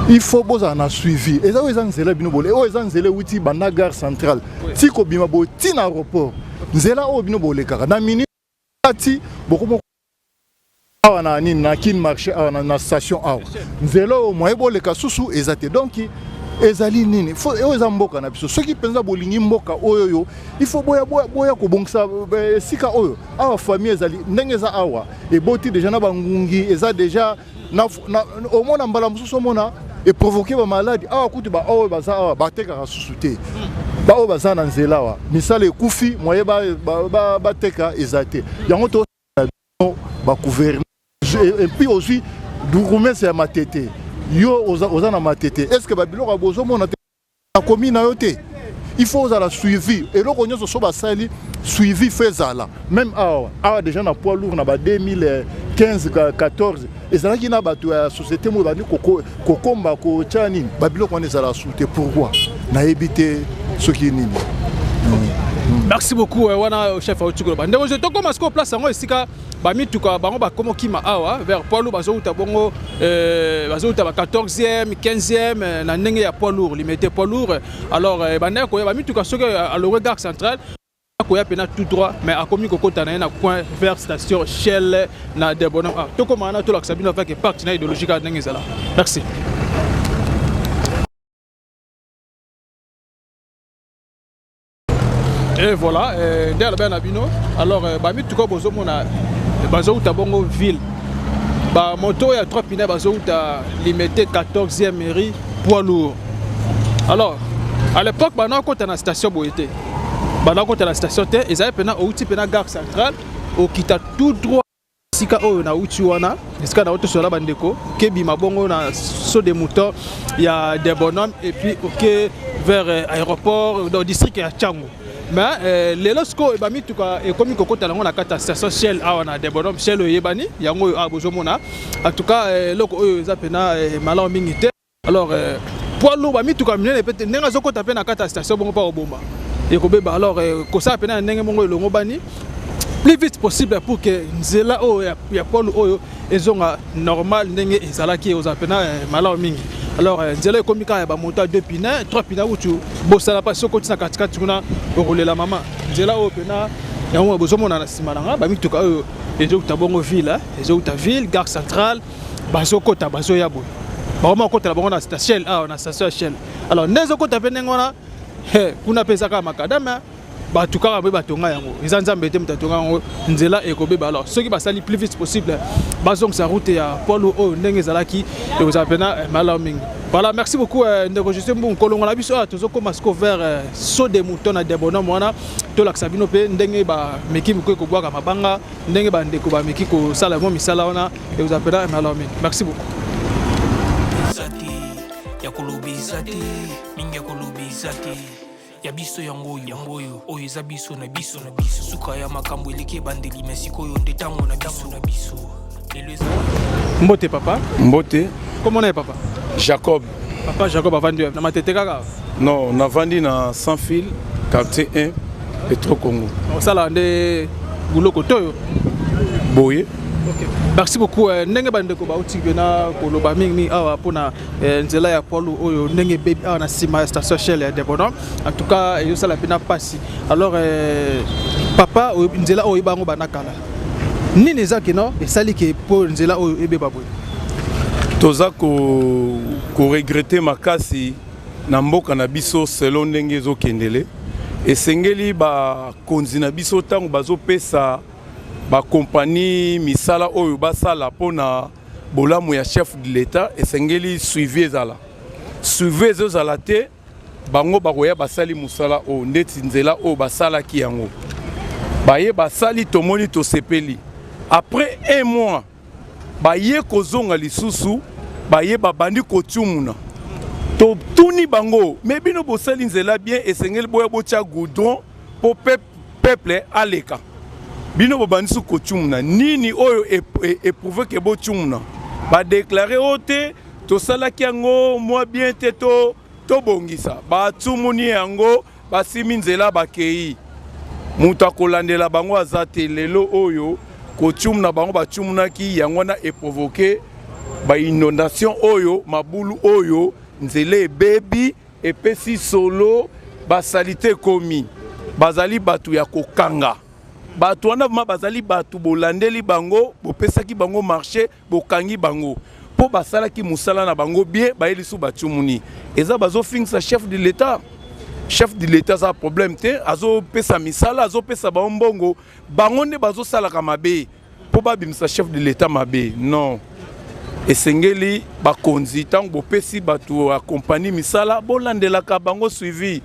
S6: il faut bozala na suivi. Eza oyo eza nzela bino bole, oyo eza nzela ewuti banda gare centrale ti kobima boye ti na aéroport, nzela oyo bino bolekaka na minute ti bokomo awa na nini, na Kin Marché awa na station awa, nzela oyo moye boleka susu eza te. Donc ezali nini? Oyo eza mboka na biso. Soki mpenza bolingi mboka oyo oyo, il faut boya, boya, boya kobongisa esika oyo. Awa famille ezali ndenge eza awa, eboti déjà na bangungi, eza déjà na omona mbala mosusu omona eprovoke bamaladi awa. Kutu baoyo baza awa batekaka susu te. Baoyo baza na nzela awa, misala ekufi, moye bateka eza te. Yango to bagouverneur, et puis ozwi bourgmestre ya Matete, yo oza na Matete, est ce que babiloko ya bozomona te? Nakomi na yo te. Il faut ozala suivi. Eloko nyonso so basali suivi faut ezala. Même awa, awa déjà na poids lourd na ba 2015 14 ezalaki na bato ya société moko bandi kokomba kotya nini babiloko wana ezala su te. Pourquoi? Nayebi te soki nini.
S2: Merci beaucoup euh, wana chef auti koloba ndeko je tokoma sikoyo place yango esika bamituka bango bakoma okima awa vers poids lourd bazowuta bongo euh, bazowuta ba 14e 15e euh, na ndenge ya poids lourd limete poids lourd. Alors euh, bandaki koya bamituka soki alongwe gare centrale akoya mpena tout droit, mais akomi kokota na ye na coin vers station Shell na Debonhomme. Ah, tokoma wana tolakisa bino avec parti na idéologie kaka ndenge ezala. Merci. Et voilà, euh, nde alobi na bino. Alors euh, bamituka bozomona bazouta bongo ville, bamoto ya 3 pneus bazouta Limete 14e mairie poids lourd. Alors à l'époque bana okota na station boye te, bana okota na station te, ezali mpena outi mpena gare centrale okita tout droit esika oyo nauti wana, esika nauti tosola bandeko kebima bongo na saut de mouton ya de Bonhomme et puis oke vers aéroport dans district ya Tshangu. Mais lelo sikoyo bamituka ekomi kokota yango na kati ya station Shell awa na de Bonhomme. Shell oyo eyebani yango oyo awa bozomona. En tout cas eloko oyo eza mpena malamu mingi te. Alors poids lourd bamituka minene pe ndenge azokota mpe na kati ya station bongo mpa koboma ekobeba. Alors kosala mpena na ndenge mongo elongo bani plus vite possible pour que nzela oyo ya poids lourd oyo ezonga normal ndenge ezalaki, ozala mpena malamu mingi. Alors nzela ekomi kaka ya bamoto ya 2 pneus, 3 pneus kutu bosala mpasi okoti na katikati kuna okolela mama. Nzela oyo mpena yango bozomona na nsima na nga, bamituka oyo ezouta bongo ville, ezouta ville gare centrale, bazokota bazoya boye, bakoma kokotela bango na Shell awa na station ya Shell. Alors nde ezokota mpe ndenge wana kuna mpe eza kaka makadame, bato kaka boye batonga yango, eza Nzambe te moto atonga yango, nzela ekobeba. Alors soki basali plus vite possible bazongisa route ya poids lourd oyo ndenge ezalaki, ekozala mpena malamu mingi. Voilà, merci beaucoup ndeko Justin Mbungu. Kolongo na biso awa tozokóma siko vers saut de mouton na Debonhomme wana, tolakisa bino mpe ndenge bameki mikoki kobwaka mabanga, ndenge bandeko bameki kosala mwa misala wana, ekozala mpena malamu mingi. Merci beaucoup.
S3: Eza te ya koloba, eza te mingi ya koloba, eza te ya biso yango oyo, yango oyo, oyo eza biso na biso na biso. Suka ya makambo eleki ebandeli, me sikoyo nde ntango na biso na biso. Lelo eza
S2: Mbote papa.
S7: Mbote.
S2: Komona ye papa?
S7: Jacob.
S2: Papa Jacob avandi na Matete kaka?
S7: Non, navandi na Sans Fil, quartier 1, Petro Congo.
S2: Osala nde buloko toyo?
S7: Boye.
S2: Ok, merci beaucoup. Ndenge bandeko bauti mpena koloba mingimingi awa mpona nzela ya poids lourd oyo ndenge ebebi awa na nsima ya station Shell ya Debonhomme, en tout cas ezosala mpena mpasi. Alors papa, nzela oyo oyeba yango banda kala, nini eza keno esali ke mpo nzela oyo ebeba boye?
S7: Toza koregretter makasi na mboka na biso selo ndenge ezokendele. Esengeli bakonzi na biso ntango bazopesa bakompani misala oyo basala mpona bolamu ya chef de l'État, esengeli suivi ezala. Suivi ezozala te. Bango bakoya basali mosala oyo ndeti nzela oyo basalaki yango, baye basali, tomoni, tosepeli. Après un mois baye kozonga lisusu, baye babandi kotiumuna. Totuni bango: me bino bosali nzela bien, esengeli boya botya goudron mpo peuple aleka. Bino bobandi su kotiumuna nini oyo éprouve ke botiumuna? Badéclarer oyo te tosalaki yango mwa bien te, to tobongisa. Batumuni yango, basimi nzela, bakei, moto akolandela bango aza te. Lelo oyo kotiumuna bango batiumunaki yango wana eprovoquer bainondation oyo, mabulu oyo, nzela ebebi, epesi solo, basaleté ekomi. Bazali bato ya kokanga bato wana ma bazali bato bolandeli bango, bopesaki bango marché, bokangi bango mpo basalaki mosala na bango bien. Baye lisusu batiumuni, eza bazofingisa chef de l'État. Chef de l'État aza problème te, azopesa misala, azopesa bango mbongo. Bango nde bazosalaka mabe mpo babimisa chef de l'État mabe. Non, esengeli bakonzi ntango bopesi bato ya kompani misala, bolandelaka bango suivi.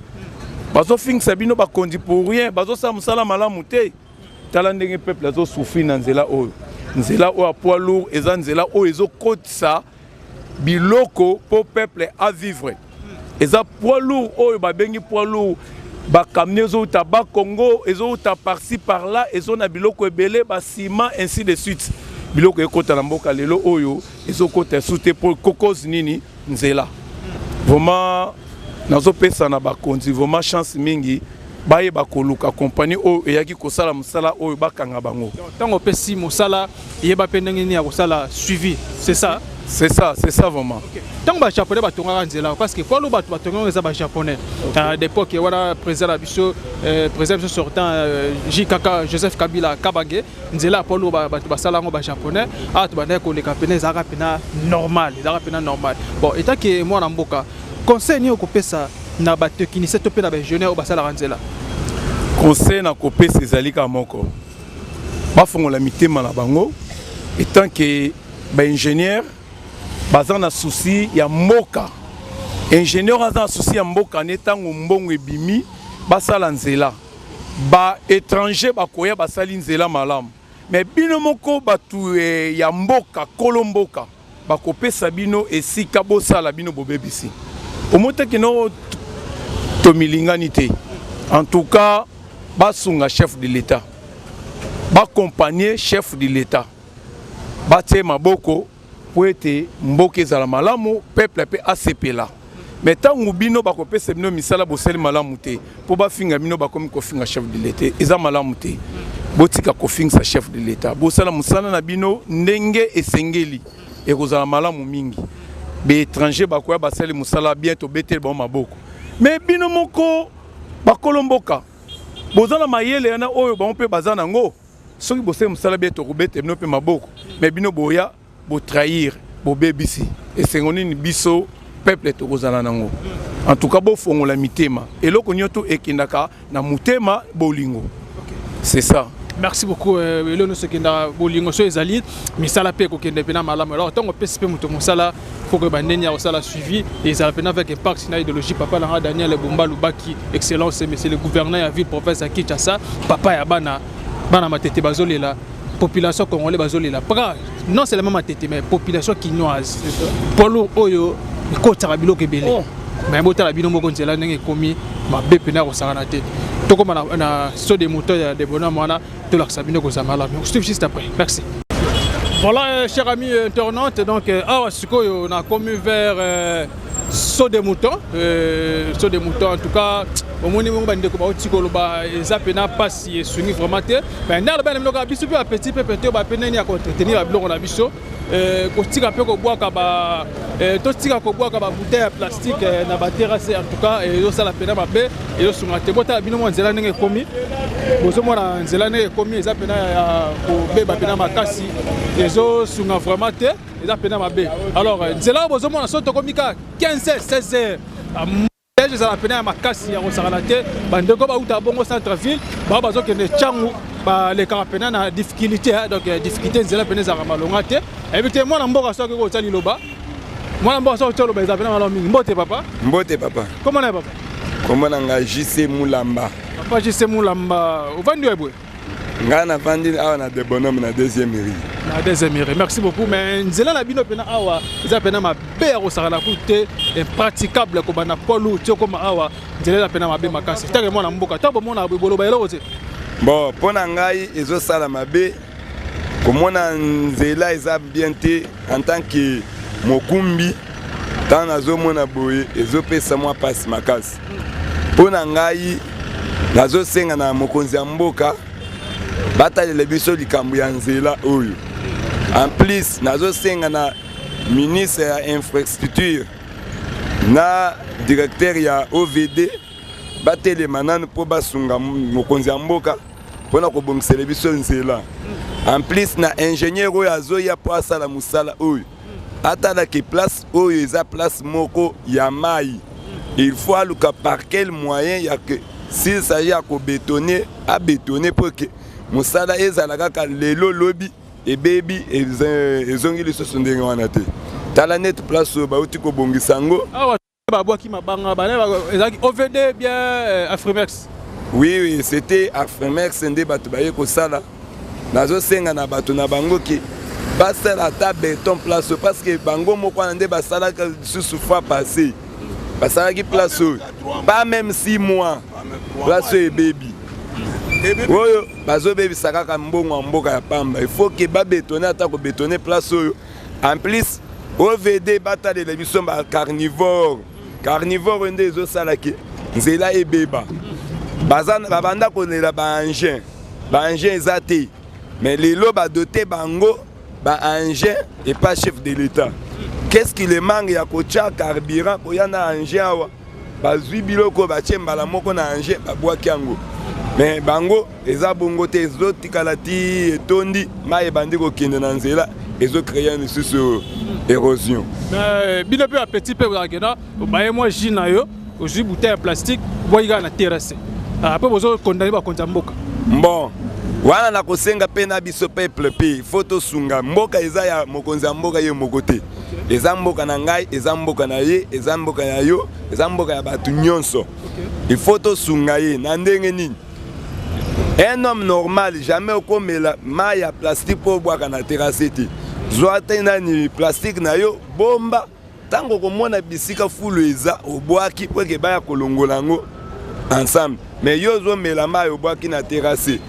S7: Bazofingisa bino bakonzi pour rien, bazosala mosala malamu te. Tala ndenge peuple azosouffrir na nzela oyo. Nzela oyo ya poids lourd eza nzela oyo ezokotisa biloko mpo peuple avivre. Eza poids lourd oyo babengi poids lourd, bacamion ezouta Bakongo, ezouta par-ci par-là, ezo na biloko ebele, baciment, ainsi de suite. Biloko ekota na mboka lelo oyo ezokota esu te mpo cause nini? Nzela. Vraiment nazopesa na bakonzi vraiment chance mingi, bayeba koluka compagnie oyo eyaki kosala mosala oyo, bakanga bango.
S2: Ntango opesi mosala, yeba mpe ndenge nini ya kosala suivi, c'est ça?
S7: C'est ça, c'est ça vraiment.
S2: Ntango Bajaponais batongaka nzela, parce que poids bato batongaka eza Bajaponais d'époque wana, président na biso, président biso sortant, JKK, Joseph Kabila Kabange, nzela ya poids bato basala yango Bajaponais. Awa tobandaki koleka pene, ezalaka mpena normal, ezalaka mpena normal. Bon, etake mwana mboka, conseil nini okopesa na batechnicien to mpe na baingénieur oyo basalaka nzela?
S7: Conseil na kopesa ezali kaka moko: bafongola mitema na bango. Etant que baingénieur baza na souci ya mboka, ingénieur aza na souci ya mboka ne, ntango mbongo ebimi, basala nzela. Baétranger bakoya, basali nzela malamu, mais bino moko bato ya mboka, kolo mboka, bakopesa bino esika bosala, bino bobebisi. Omotaki no tomilingani te. En tout cas basunga chef de l'État, baaccompagner chef de l'État, batie maboko mpo ete mboka ezala malamu, peuple mpe asepela. Mais ntango bino bakopesa bino misala, bosali malamu te, mpo bafinga bino, bakomi kofinga chef de l'État. Eza malamu te. Botika kofingisa chef de l'État, bosala mosala na bino ndenge esengeli, ekozala malamu mingi. Baétranger bakoya, basali mosala bien, tobeteli bango maboko. Mais bino moko bakolo mboka boza na mayele wana oyo bango mpe baza nango, soki bosali mosala bien, tokobetela bino mpe maboko. Mais bino boya botrahir, bobebisi, esengo nini biso peuple tokozala nango? En tout cas bofongola mitema. Eloko nyonso ekendaka na motema, bolingo, c'est ça.
S2: Merci beaucoup. Eloko nyonso ekendaka bolingo. So ezali misala mpe ekokende mpena malamu. Alors ntango opesi mpe moto mosala, faut koyeba ndenge ya kosala suivi, ezala mpena avec impact na idéologie. Papa nanga Daniel Bumba Lubaki, excellence monsieur le gouverneur ya ville province ya Kinshasa, papa ya bana, bana Matete bazolela, population congolais bazolela, paka non seulement Matete mais population kinoise. Polo oyo ekotaka biloko ebele, oh. Mais botala bino moko nzela ndenge ekomi mabe mpena kosakana te. Tokóma na, na saut de mouton ya Debonhomme wana, tolakisa bino kozala malamu. On se juste après, merci. Voilà, chers amis internautes, donc awa sikoyo nakomi vers saut de mouton, saut de mouton. En tout cas omoni bongo bandeko bauti koloba, eza mpena mpasi, esungi vraiment te. Mais nde aloba na biloko ya biso mpe bapetit mpe te, bape nini ya koentretenir babiloko na biso, kotika mpe kobwaka ba, totika kobwaka babouteille ya plastique na baterrasse. En tout cas ezosala mpena mabe, ezosunga te. Botala bino mwa nzela ndenge ekomi, bozomona nzela ndenge ekomi, eza mpena ya kobeba mpena makasi, ezosunga vraiment te, eza mpena mabe. Alors nzela oyo bozomona, so tokomi kaka 15 heures, 16 heures, ezala pene ya makasi ya kosakana te. Bandeko bauta bongo centre ville, bao bazokende ntango balekaka pena na difficulté, donc difficulté, nzela pene ezalaka malonga te. Eyebi te mwana mboka soki kotia liloba, mwana mboka soki kotia liloba, eza pena malamu mingi. Mbote papa.
S8: Mbote papa.
S2: Kombo na ye papa?
S8: Kombo na nga JC Mulamba.
S2: Papa JC Mulamba, ovandi oyo boye?
S8: Ngai navandi awa na Debonhomme, na deuxième rue.
S2: Na deuxième rue, merci beaucoup. Mais nzela na bino mpena awa eza mpena mabe ya kosakana ku te, impraticable. Kobanda polu ti okóma awa, nzela eza mpena mabe makasi. Take mwana mboka, ntango bomona boloba eloko te?
S8: Bon, mpo na ngai ezosala mabe komona nzela eza bien te. En tant que mokumbi, ntango nazomona boye, ezopesa mwa mpasi makasi mpo na ngai. Nazosenga na mokonzi ya mboka batalela biso likambo ya nzela oyo. En plus nazosenga na ministre ya infrastructure na directeur ya OVD batelema nanu mpo basunga mokonzi ya mboka mpona kobongisela biso nzela. En plus na ingénieur oyo azoya mpo asala mosala oyo, atalaki place oyo eza place moko ya mai, il faut aluka par quel moyen ya que s'il s'agit ya kobétonner, abétonner mpo ke mosala ezala kaka lelo, lobi ebebi, ezongi lisusu ndenge wana te. Tala neti place oyo bauti kobongisa yango.
S2: Awa babwaki mabanga, ezalaki OVD bien Afrimex?
S8: Oui, c'était Afrimex nde bato baye kosala. Nazosenga na bato na bango ke basala ata béton place, parce que bango moko wana nde basalaka lisusu fois passé. Basalaki place oyo pas même 6 mois, place oyo ebebi. Oyo bazobebisa kaka mbongo ya mboka ya pamba. Il faut que babetone, ata kobetone place oyo. En plus, OVD batalela biso ba carnivore. Carnivore nde ezosala ke nzela ebeba. Babanda kolela ba engin, ba engin eza te, mais lelo badote bango ba engin epa chef de l'État. Qu'est-ce qui le manque ya kotia carburant, koya na engin awa? Bazwi biloko, batie mbala moko na engin, babwaki yango. Mais bango eza bongo te, ezotikala ti etondi mai, ebandi kokende na nzela, ezocréer lisusu érosion.
S2: Mais bino mpe bapetit mpe ozalaka na obaye mwa jus na yo, ozwi bouteille ya plastique, obwaki kaka na terrasse, après bozokondane bakonzi ya mboka.
S8: Bon, wana nakosenga mpe na biso peuple mpe, faut tosunga mboka. Eza ya mokonzi ya mboka ye moko te. Eza mboka na ngai, eza mboka na ye, eza mboka ya yo, eza mboka ya bato nyonso. Il faut tosunga ye na ndenge nini? Un homme normal, jamais okomela mai ya plastique mpo obwaka na terrasse te. Zwa te nani plastique na yo, bomba. Ntango okomona bisika fulu eza, obwaki mpo eke baya kolongola yango ensemble. Mais yo ozomela mai, obwaki na terrasse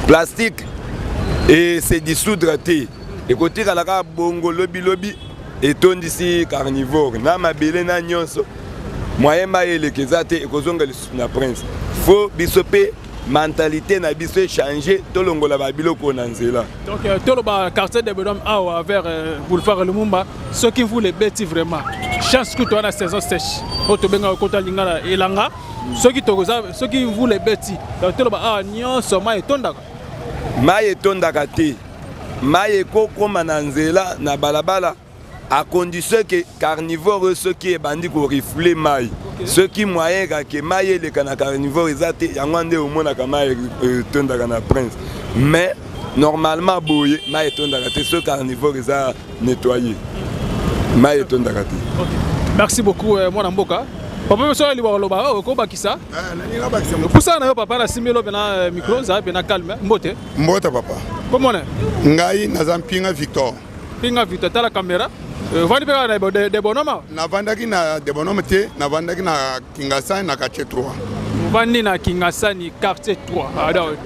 S8: plastique, ese dissoudre te, ekotikala kaka bongo. Lobilobi etondisi carnivore na mabele na nyonso, moyen mai eleka eza te, ekozonga lisusu na Prince. Faut biso mpe mentalité na biso echange, tolongola babiloko na nzela.
S2: Donc toloba quartier de Bonhomme awa vers boulevard Lumumba, soki mvula ebeti, vraiment chance kutu wana saison sèche oyo tobengaka kota lingala elanga, soki tokoza, soki mvula ebeti, donc toloba awa nyonso mai etondaka?
S8: Mai etondaka te. Mai ekokóma na nzela na balabala à condition ke carnivore oyo soki ebandi korefouler mai, soki moyen kake mai eleka na carnivore eza te, yango nde omonaka mai etondaka na Prince. Mais normalement boye mai etondaka te. Soki carnivore eza nettoyé, mai etondaka te.
S2: Merci beaucoup, mwana mboka. Papa biso aliba koloba, okobakisa pusana na yo. Papa, nasimbeli mpena micro, zala mpena calme. Mbote.
S1: Mbote, papa.
S2: Komona?
S1: Ngai naza Mpinga Victor.
S2: Mpinga Victor, tala caméra. Ovandi mpe kaka na Debonoma?
S1: Navandaki na Debonome te, navandaki na Kingasani na quartier 3.
S2: Ovandi na Kingasani quartier 3, donc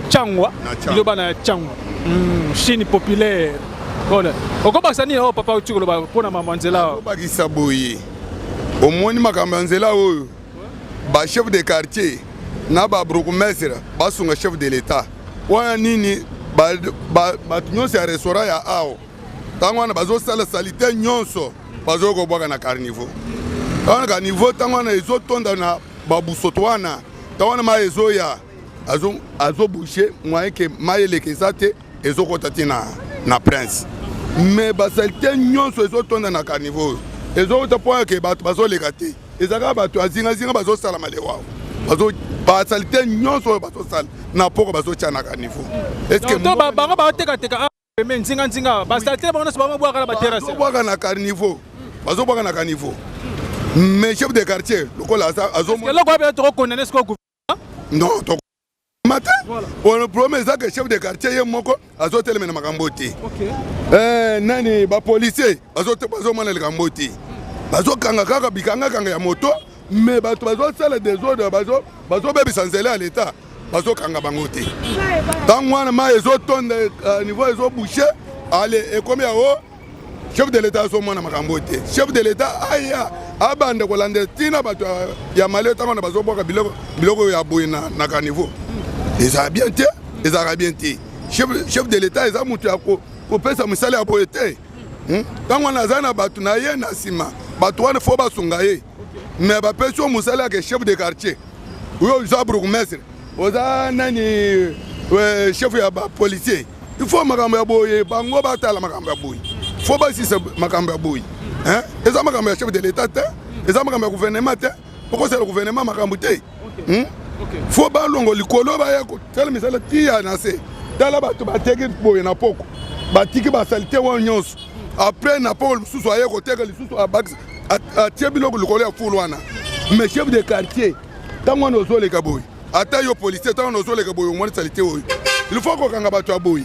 S2: Tshangu. Liloba na Tshangu, Chine populaire. Voilà, okobakisa nini oyo papa uti koloba mpona mama nzela?
S1: Okobakisa boye: omoni makambo ya nzela oyo, bachef de quartier na babourgmestre basunga chef de l'État wana. Nini, bato nyonso ya restaurant ya awa, ntango wana bazosala saleté nyonso, bazoki kobwaka na carniveau wana. Caniveau ntango wana ezotonda na babusoto wana. Ntango wana mai ezoya, azoboucher, moyen ke mai eleka eza te, ezokɔta te na Prince. Mais basaleté nyonso ezotonda na caniveau oyo, ezokota mpo ke bato bazoleka te. Eza kaka bato azingazinga bazosala malewa, basaleté nyonso oyo bazosala na poko, bazotya na caniveau.
S2: Bango baotekateka pembe, nzinganzinga, basaleté bango nyonso bamobwaka na baterrasse.
S1: Bazobwaka na caniveau, bazobwaka na caniveau. Mais chef de quartier lokola
S2: eloko wapi tokokondane sikoyo?
S1: Non, mate, problème eza ke chef de quartier ye moko azotelemela makambo te. Nani, bapolicier bazomona likambo te, bazokanga kaka bikangakanga ya moto. Mais bato bazosala désordre, bazobebisa nzela ya leta, bazokanga bango te. Ntango wana mai ezotonda, niveau ezoboucher, ale ekomi yango. Chef de l'État azomona makambo te. Chef de l'État aya abanda kolandela ntina bato ya male. Ntango wana bazobwaka biloko ya boye na caniveau, ezala bien te, ezalaka bien te. Chef de l'État eza moto ya kopesa mosala ya boye te. Ntango wana aza na bato na ye na nsima, bato wana faut basunga ye. Mais bapesi yo mosala yake chef de quartier, oyo oza bourgmestre, oza nani, chef ya bapolicier, il faut makambo ya boye bango batala. Makambo ya boye, faut basisa makambo ya boye. Eza makambo ya chef de l'État te, eza makambo ya gouvernement te. Okosala gouvernement makambo te. Faut balongo likolo, baya kotala misala tia na se. Tala bato bateki boye na poko, batiki basaleté wana nyonso. Après na poko lisusu aye koteka lisusu, atie biloko likolo ya fulu wana. Mais chef de quartier, ntango wana ozoleka boye, ata yo policier, ntango wana ozoleka boye, omoni saleté oyo, il faut kokanga bato ya boye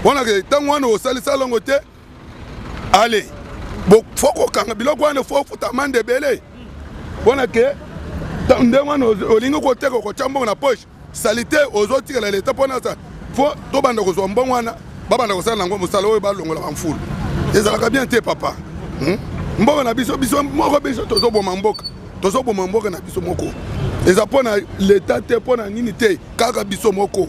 S1: wana. Ntango wana osalisa longo te, ale faut kokanga biloko wana, faut futa amende ebele.
S9: Mpona ke ndenge wana olingi koteka okotya mbongo na poche salite ozotikela leta mpona fo tobanda kozwa mbongo wana babanda kosala nango mosala oyo balongola bamfulu ezalaka bien te papa hmm? Mboka na biso biso moko biso tozoboma mboka tozoboma mboka na biso moko eza mpo na leta te mpo na nini te kaka biso moko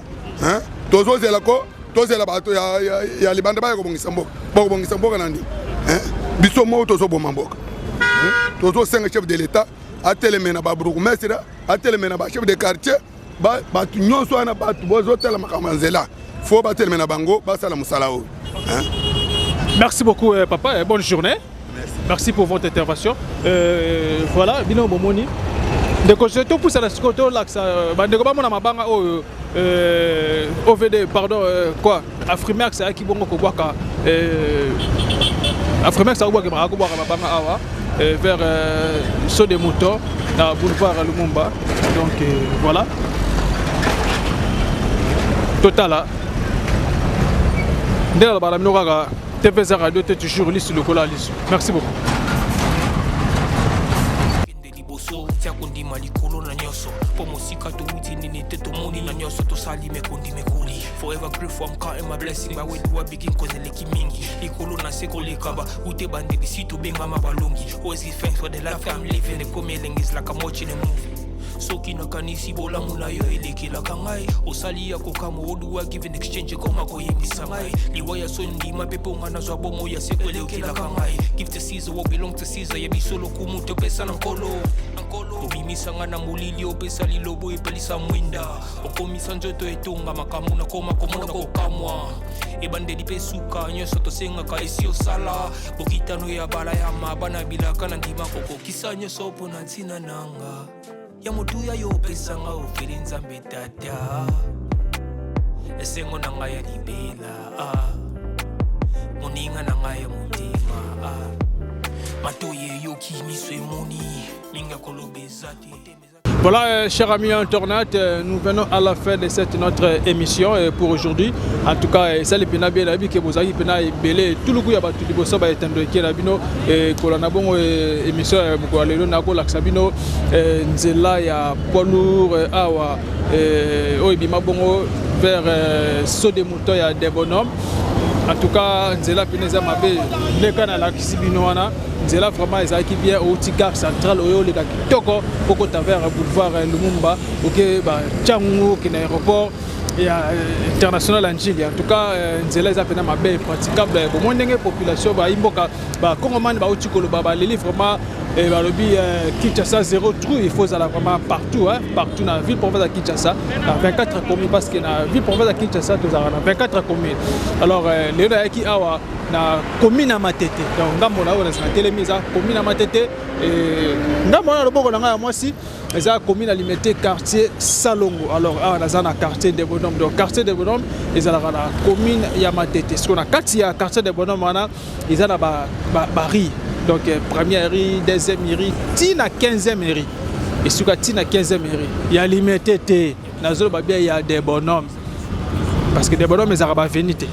S9: tozozela ko tozela bato ya, ya, ya libanda baya kobongisa mboka bakobongisa mboka na nini biso moko tozoboma mboka hmm? Tozosenga chef de l'état ateleme na babourgmestre ateleme na bachef de quartier bato nyonso wana bato bozotala makambo ya nzela fo bateleme na bango basala mosala oyo.
S2: Merci beaucoup euh, papa et bonne journée. Merci. Merci pour votre intervention. Euh, voilà, bino bomoni. Ndeko je topusana sikoyo tolakisa euh, bandeko bamona mabanga oyo euh, OVD pardon euh, quoi Afrimax ayaki bongo kobwaka euh, Afrimax akobwaka akobwaka mabanga awa euh, vers euh, saut de mouton na boulevard Lumumba donc euh, voilà totala nde nalobaka na bino kaka tvza radio te toujours lisu lokola lisu merci beaucoup
S3: liboso tia kondima likolo na nyonso mpo mosika towuti nini te tomoni na nyonso tosali mekondi mekoli forever grateful I'm counting my blessing by where do I begin cause eleki mingi likolo na se koleka ba ute bandeli si tobengama balongi always give thanks for the life I'm living ekomi elengi is like I'm watching a movie soki nakanisi bolamu na yo elekelaka ngai osali ya kokamwa oduwa give in exchange ekoma koyembisa ngai liwa ya soni ndima mpe mpo ngai nazwa bomoi ya seko elekelaka ngai give to Caesar what belong to Caesar ya biso lokumu topesa na nkolo obimisa ngai na molili opesa lilobo epelisa mwinda okomisa nzoto etonga makambo nakoma komona kokamwa ebandeli mpe suka nyonso tosengaka esi osala bokitano ya balayama bana bilaka na ndima kokokisa nyonso mpo na ntina nanga ya motuya yo opesanga ofeli nzambe tata esengo na ngai ya libela ah. Moninga na ngai ya motema ah. Matoyi eyoki miso emoni mingi ya koloba eza te.
S2: Voilà, euh, chers amis internautes, euh, nous venons à la fin de cette notre émission euh, pour aujourd'hui. En tout cas, ça les pena bien la que vous avez pena belé tout le coup ya batu liboso ba etando eke na bino kolanda bongo émission ya mokolo lelo na kolakisa bino nzela ya poids lourd awa oyo ebima bongo vers saut de mouton ya Debonhomme. En tout cas, nzela pena eza mabe ndeka nalakisi bino wana nzela vraiment ezalaki bien outi gare centrale oyo oleka kitoko okota vers boulevard Lumumba oke bachangu okende aéroport ya international ya Ndjili. En tout cas nzela eza pena mabe praticable bomoi ndenge population bayi mboka bakongomani bauti koloba baleli vraiment balobi Kinshasa zéro trou il faut ezala vraiment partout hein, partout na ville province ya Kinshasa na 24 communes parce que na ville province ya Kinshasa tozalaka na 24 communes. Alors lelo nayaki awa na commune ya Matete donc ngambo na oyo na telemi eza commune ya Matete ngambo wana loboko na ngai ya mwasi eza commune ya Limete quartier Salongo. Alors awa naza na quartier de Bonhomme donc quartier de Bonhomme ezalaka na commune ya Matete sikoyo na kati ya quartier de Bonhomme wana eza na ba rue donc première rue deuxième rue ti na 15e rue esuka ti na 15e rue ya Limete te nazoloba bien ya de Bonhomme parce que de Bonhomme ezalaka baveni te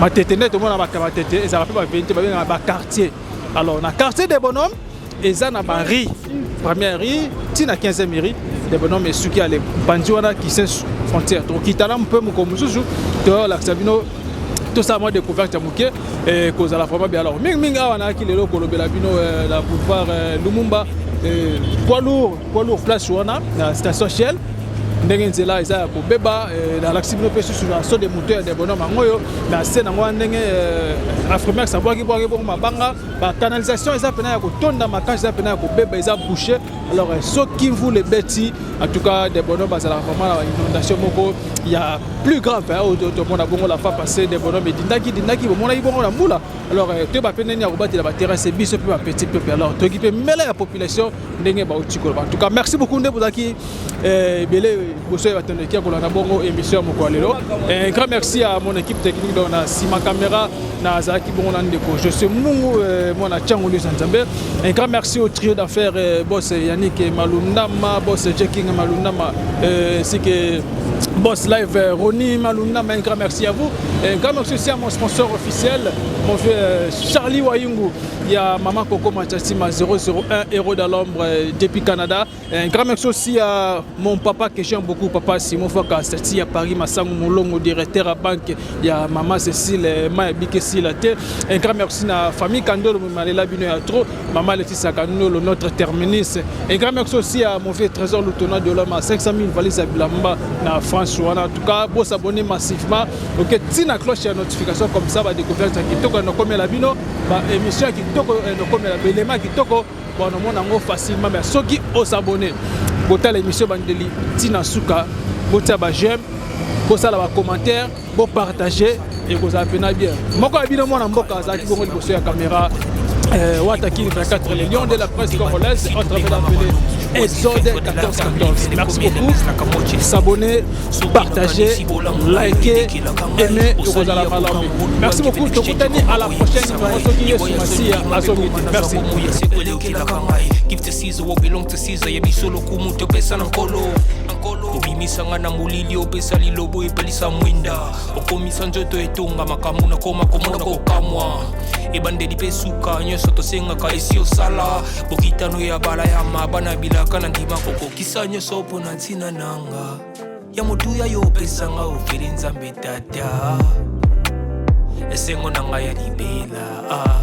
S2: Matete nde tomona Matete ezalaka mpe baveni te babengaka baquartier. Alors na quartier de Bonhomme eza na ba rue première rue ti na 15e rue de Bonhomme esuki ale bandi wana Kisensu frontière tokitana mpe mokolo mosusu toyolakisa bino tosala mwa découverte ya moke kozala vraiment bien. Alors mingimingi awa nayaki lelo kolobela bino na boulevard Lumumba poids lourd poids lourd place wana na station Shell ndenge nzela eza ya kobeba nalakisi bino mpe susu na saut de mouton ya Debonhomme yango oyo na se nango wana ndenge Afrimax abwaki bwaki bongo mabanga bacanalisation eza mpena ya kotonda makasi eza mpena ya kobeba eza bouché. Alors soki mvula ebeti en tout cas Debonhomme bazalaka vraiment na inondation moko ya plus grave oyo tomona bongo la fois passée Debonhomme edindaki dindaki bomonaki bongo na mbula. Alors toyeba mpe ndenge ya kobatela baterrasse biso mpe bapetit peuple. Alors toyoki mpe mela ya population ndenge bauti koloba. En tout cas merci beaucoup nde bozalaki ebele liboso ya bato ya kolanda bongo émission ya mokolo lelo. Un grand merci à mon équipe technique donc na nsima caméra nazalaki bongo na ndeko José Mungu mwana Tchango Luis Nzambe. Un grand merci au trio d'affaires boss Yannick Malundama, boss Jeking Malundama ainsi que boss. Live euh, Ronnie Malunda, un grand merci à vous. Et un grand merci aussi à mon sponsor officiel, mon vieux euh, Charlie Wayungu. Il y a Maman Coco Machassima 001 Héros de l'ombre euh, depuis Canada. Et un grand merci aussi à mon papa que j'aime beaucoup, papa Simon Faka, à Paris, Massango Moulongo, directeur à banque. Il y a Maman Cécile, Maya Bikessi, Un grand merci à la famille Kandolo, Malela Bino trop, Maman Laetitia Kandolo, notre terminus. Un grand merci aussi à mon vieux Trésor Lutona de l'homme à 500 000 valises à Bilamba, na France. En tout cas, vous s'abonner massivement. Ok, tina cloche ya notification comme ça, ba découverte ya kitoko nokomela bino, ba émission ya kitoko nokomela belema kitoko, bon omona yango facilement. Mais soki osabonner, botala émission bandeli tina suka, botia ba j'aime, bosala ba commentaire, bopartage, ekozala mpena bien. Moko ya bino mwana mboka azalaki bongo liboso ya caméra, Watakini 24, les lions de la presse congolaise, autrement appelé Exode 1414. Merci beaucoup. S'abonner, partager, liker, aimer, ekozala malamu. Merci beaucoup. Tokutani à la prochaine. Soki Yesu Masiya azongi te. Merci.
S3: Give to Caesar what belong to Caesar. Ya biso lokumu topesa na Nkolo. Obimisanga na molili, opesa lilobo, epelisa mwinda, okomisa nzoto etonga makambo nakoma komona kokamwa. Ebandeli mpe suka, nyonso tosengaka esi osala. Bokitano ya bala ya mabana bilaka na ndima kokokisa nyonso mpo na ntina nanga ya motuya yo opesanga ofeli. Nzambe Tata, esengo na ngai ya libela. Ah.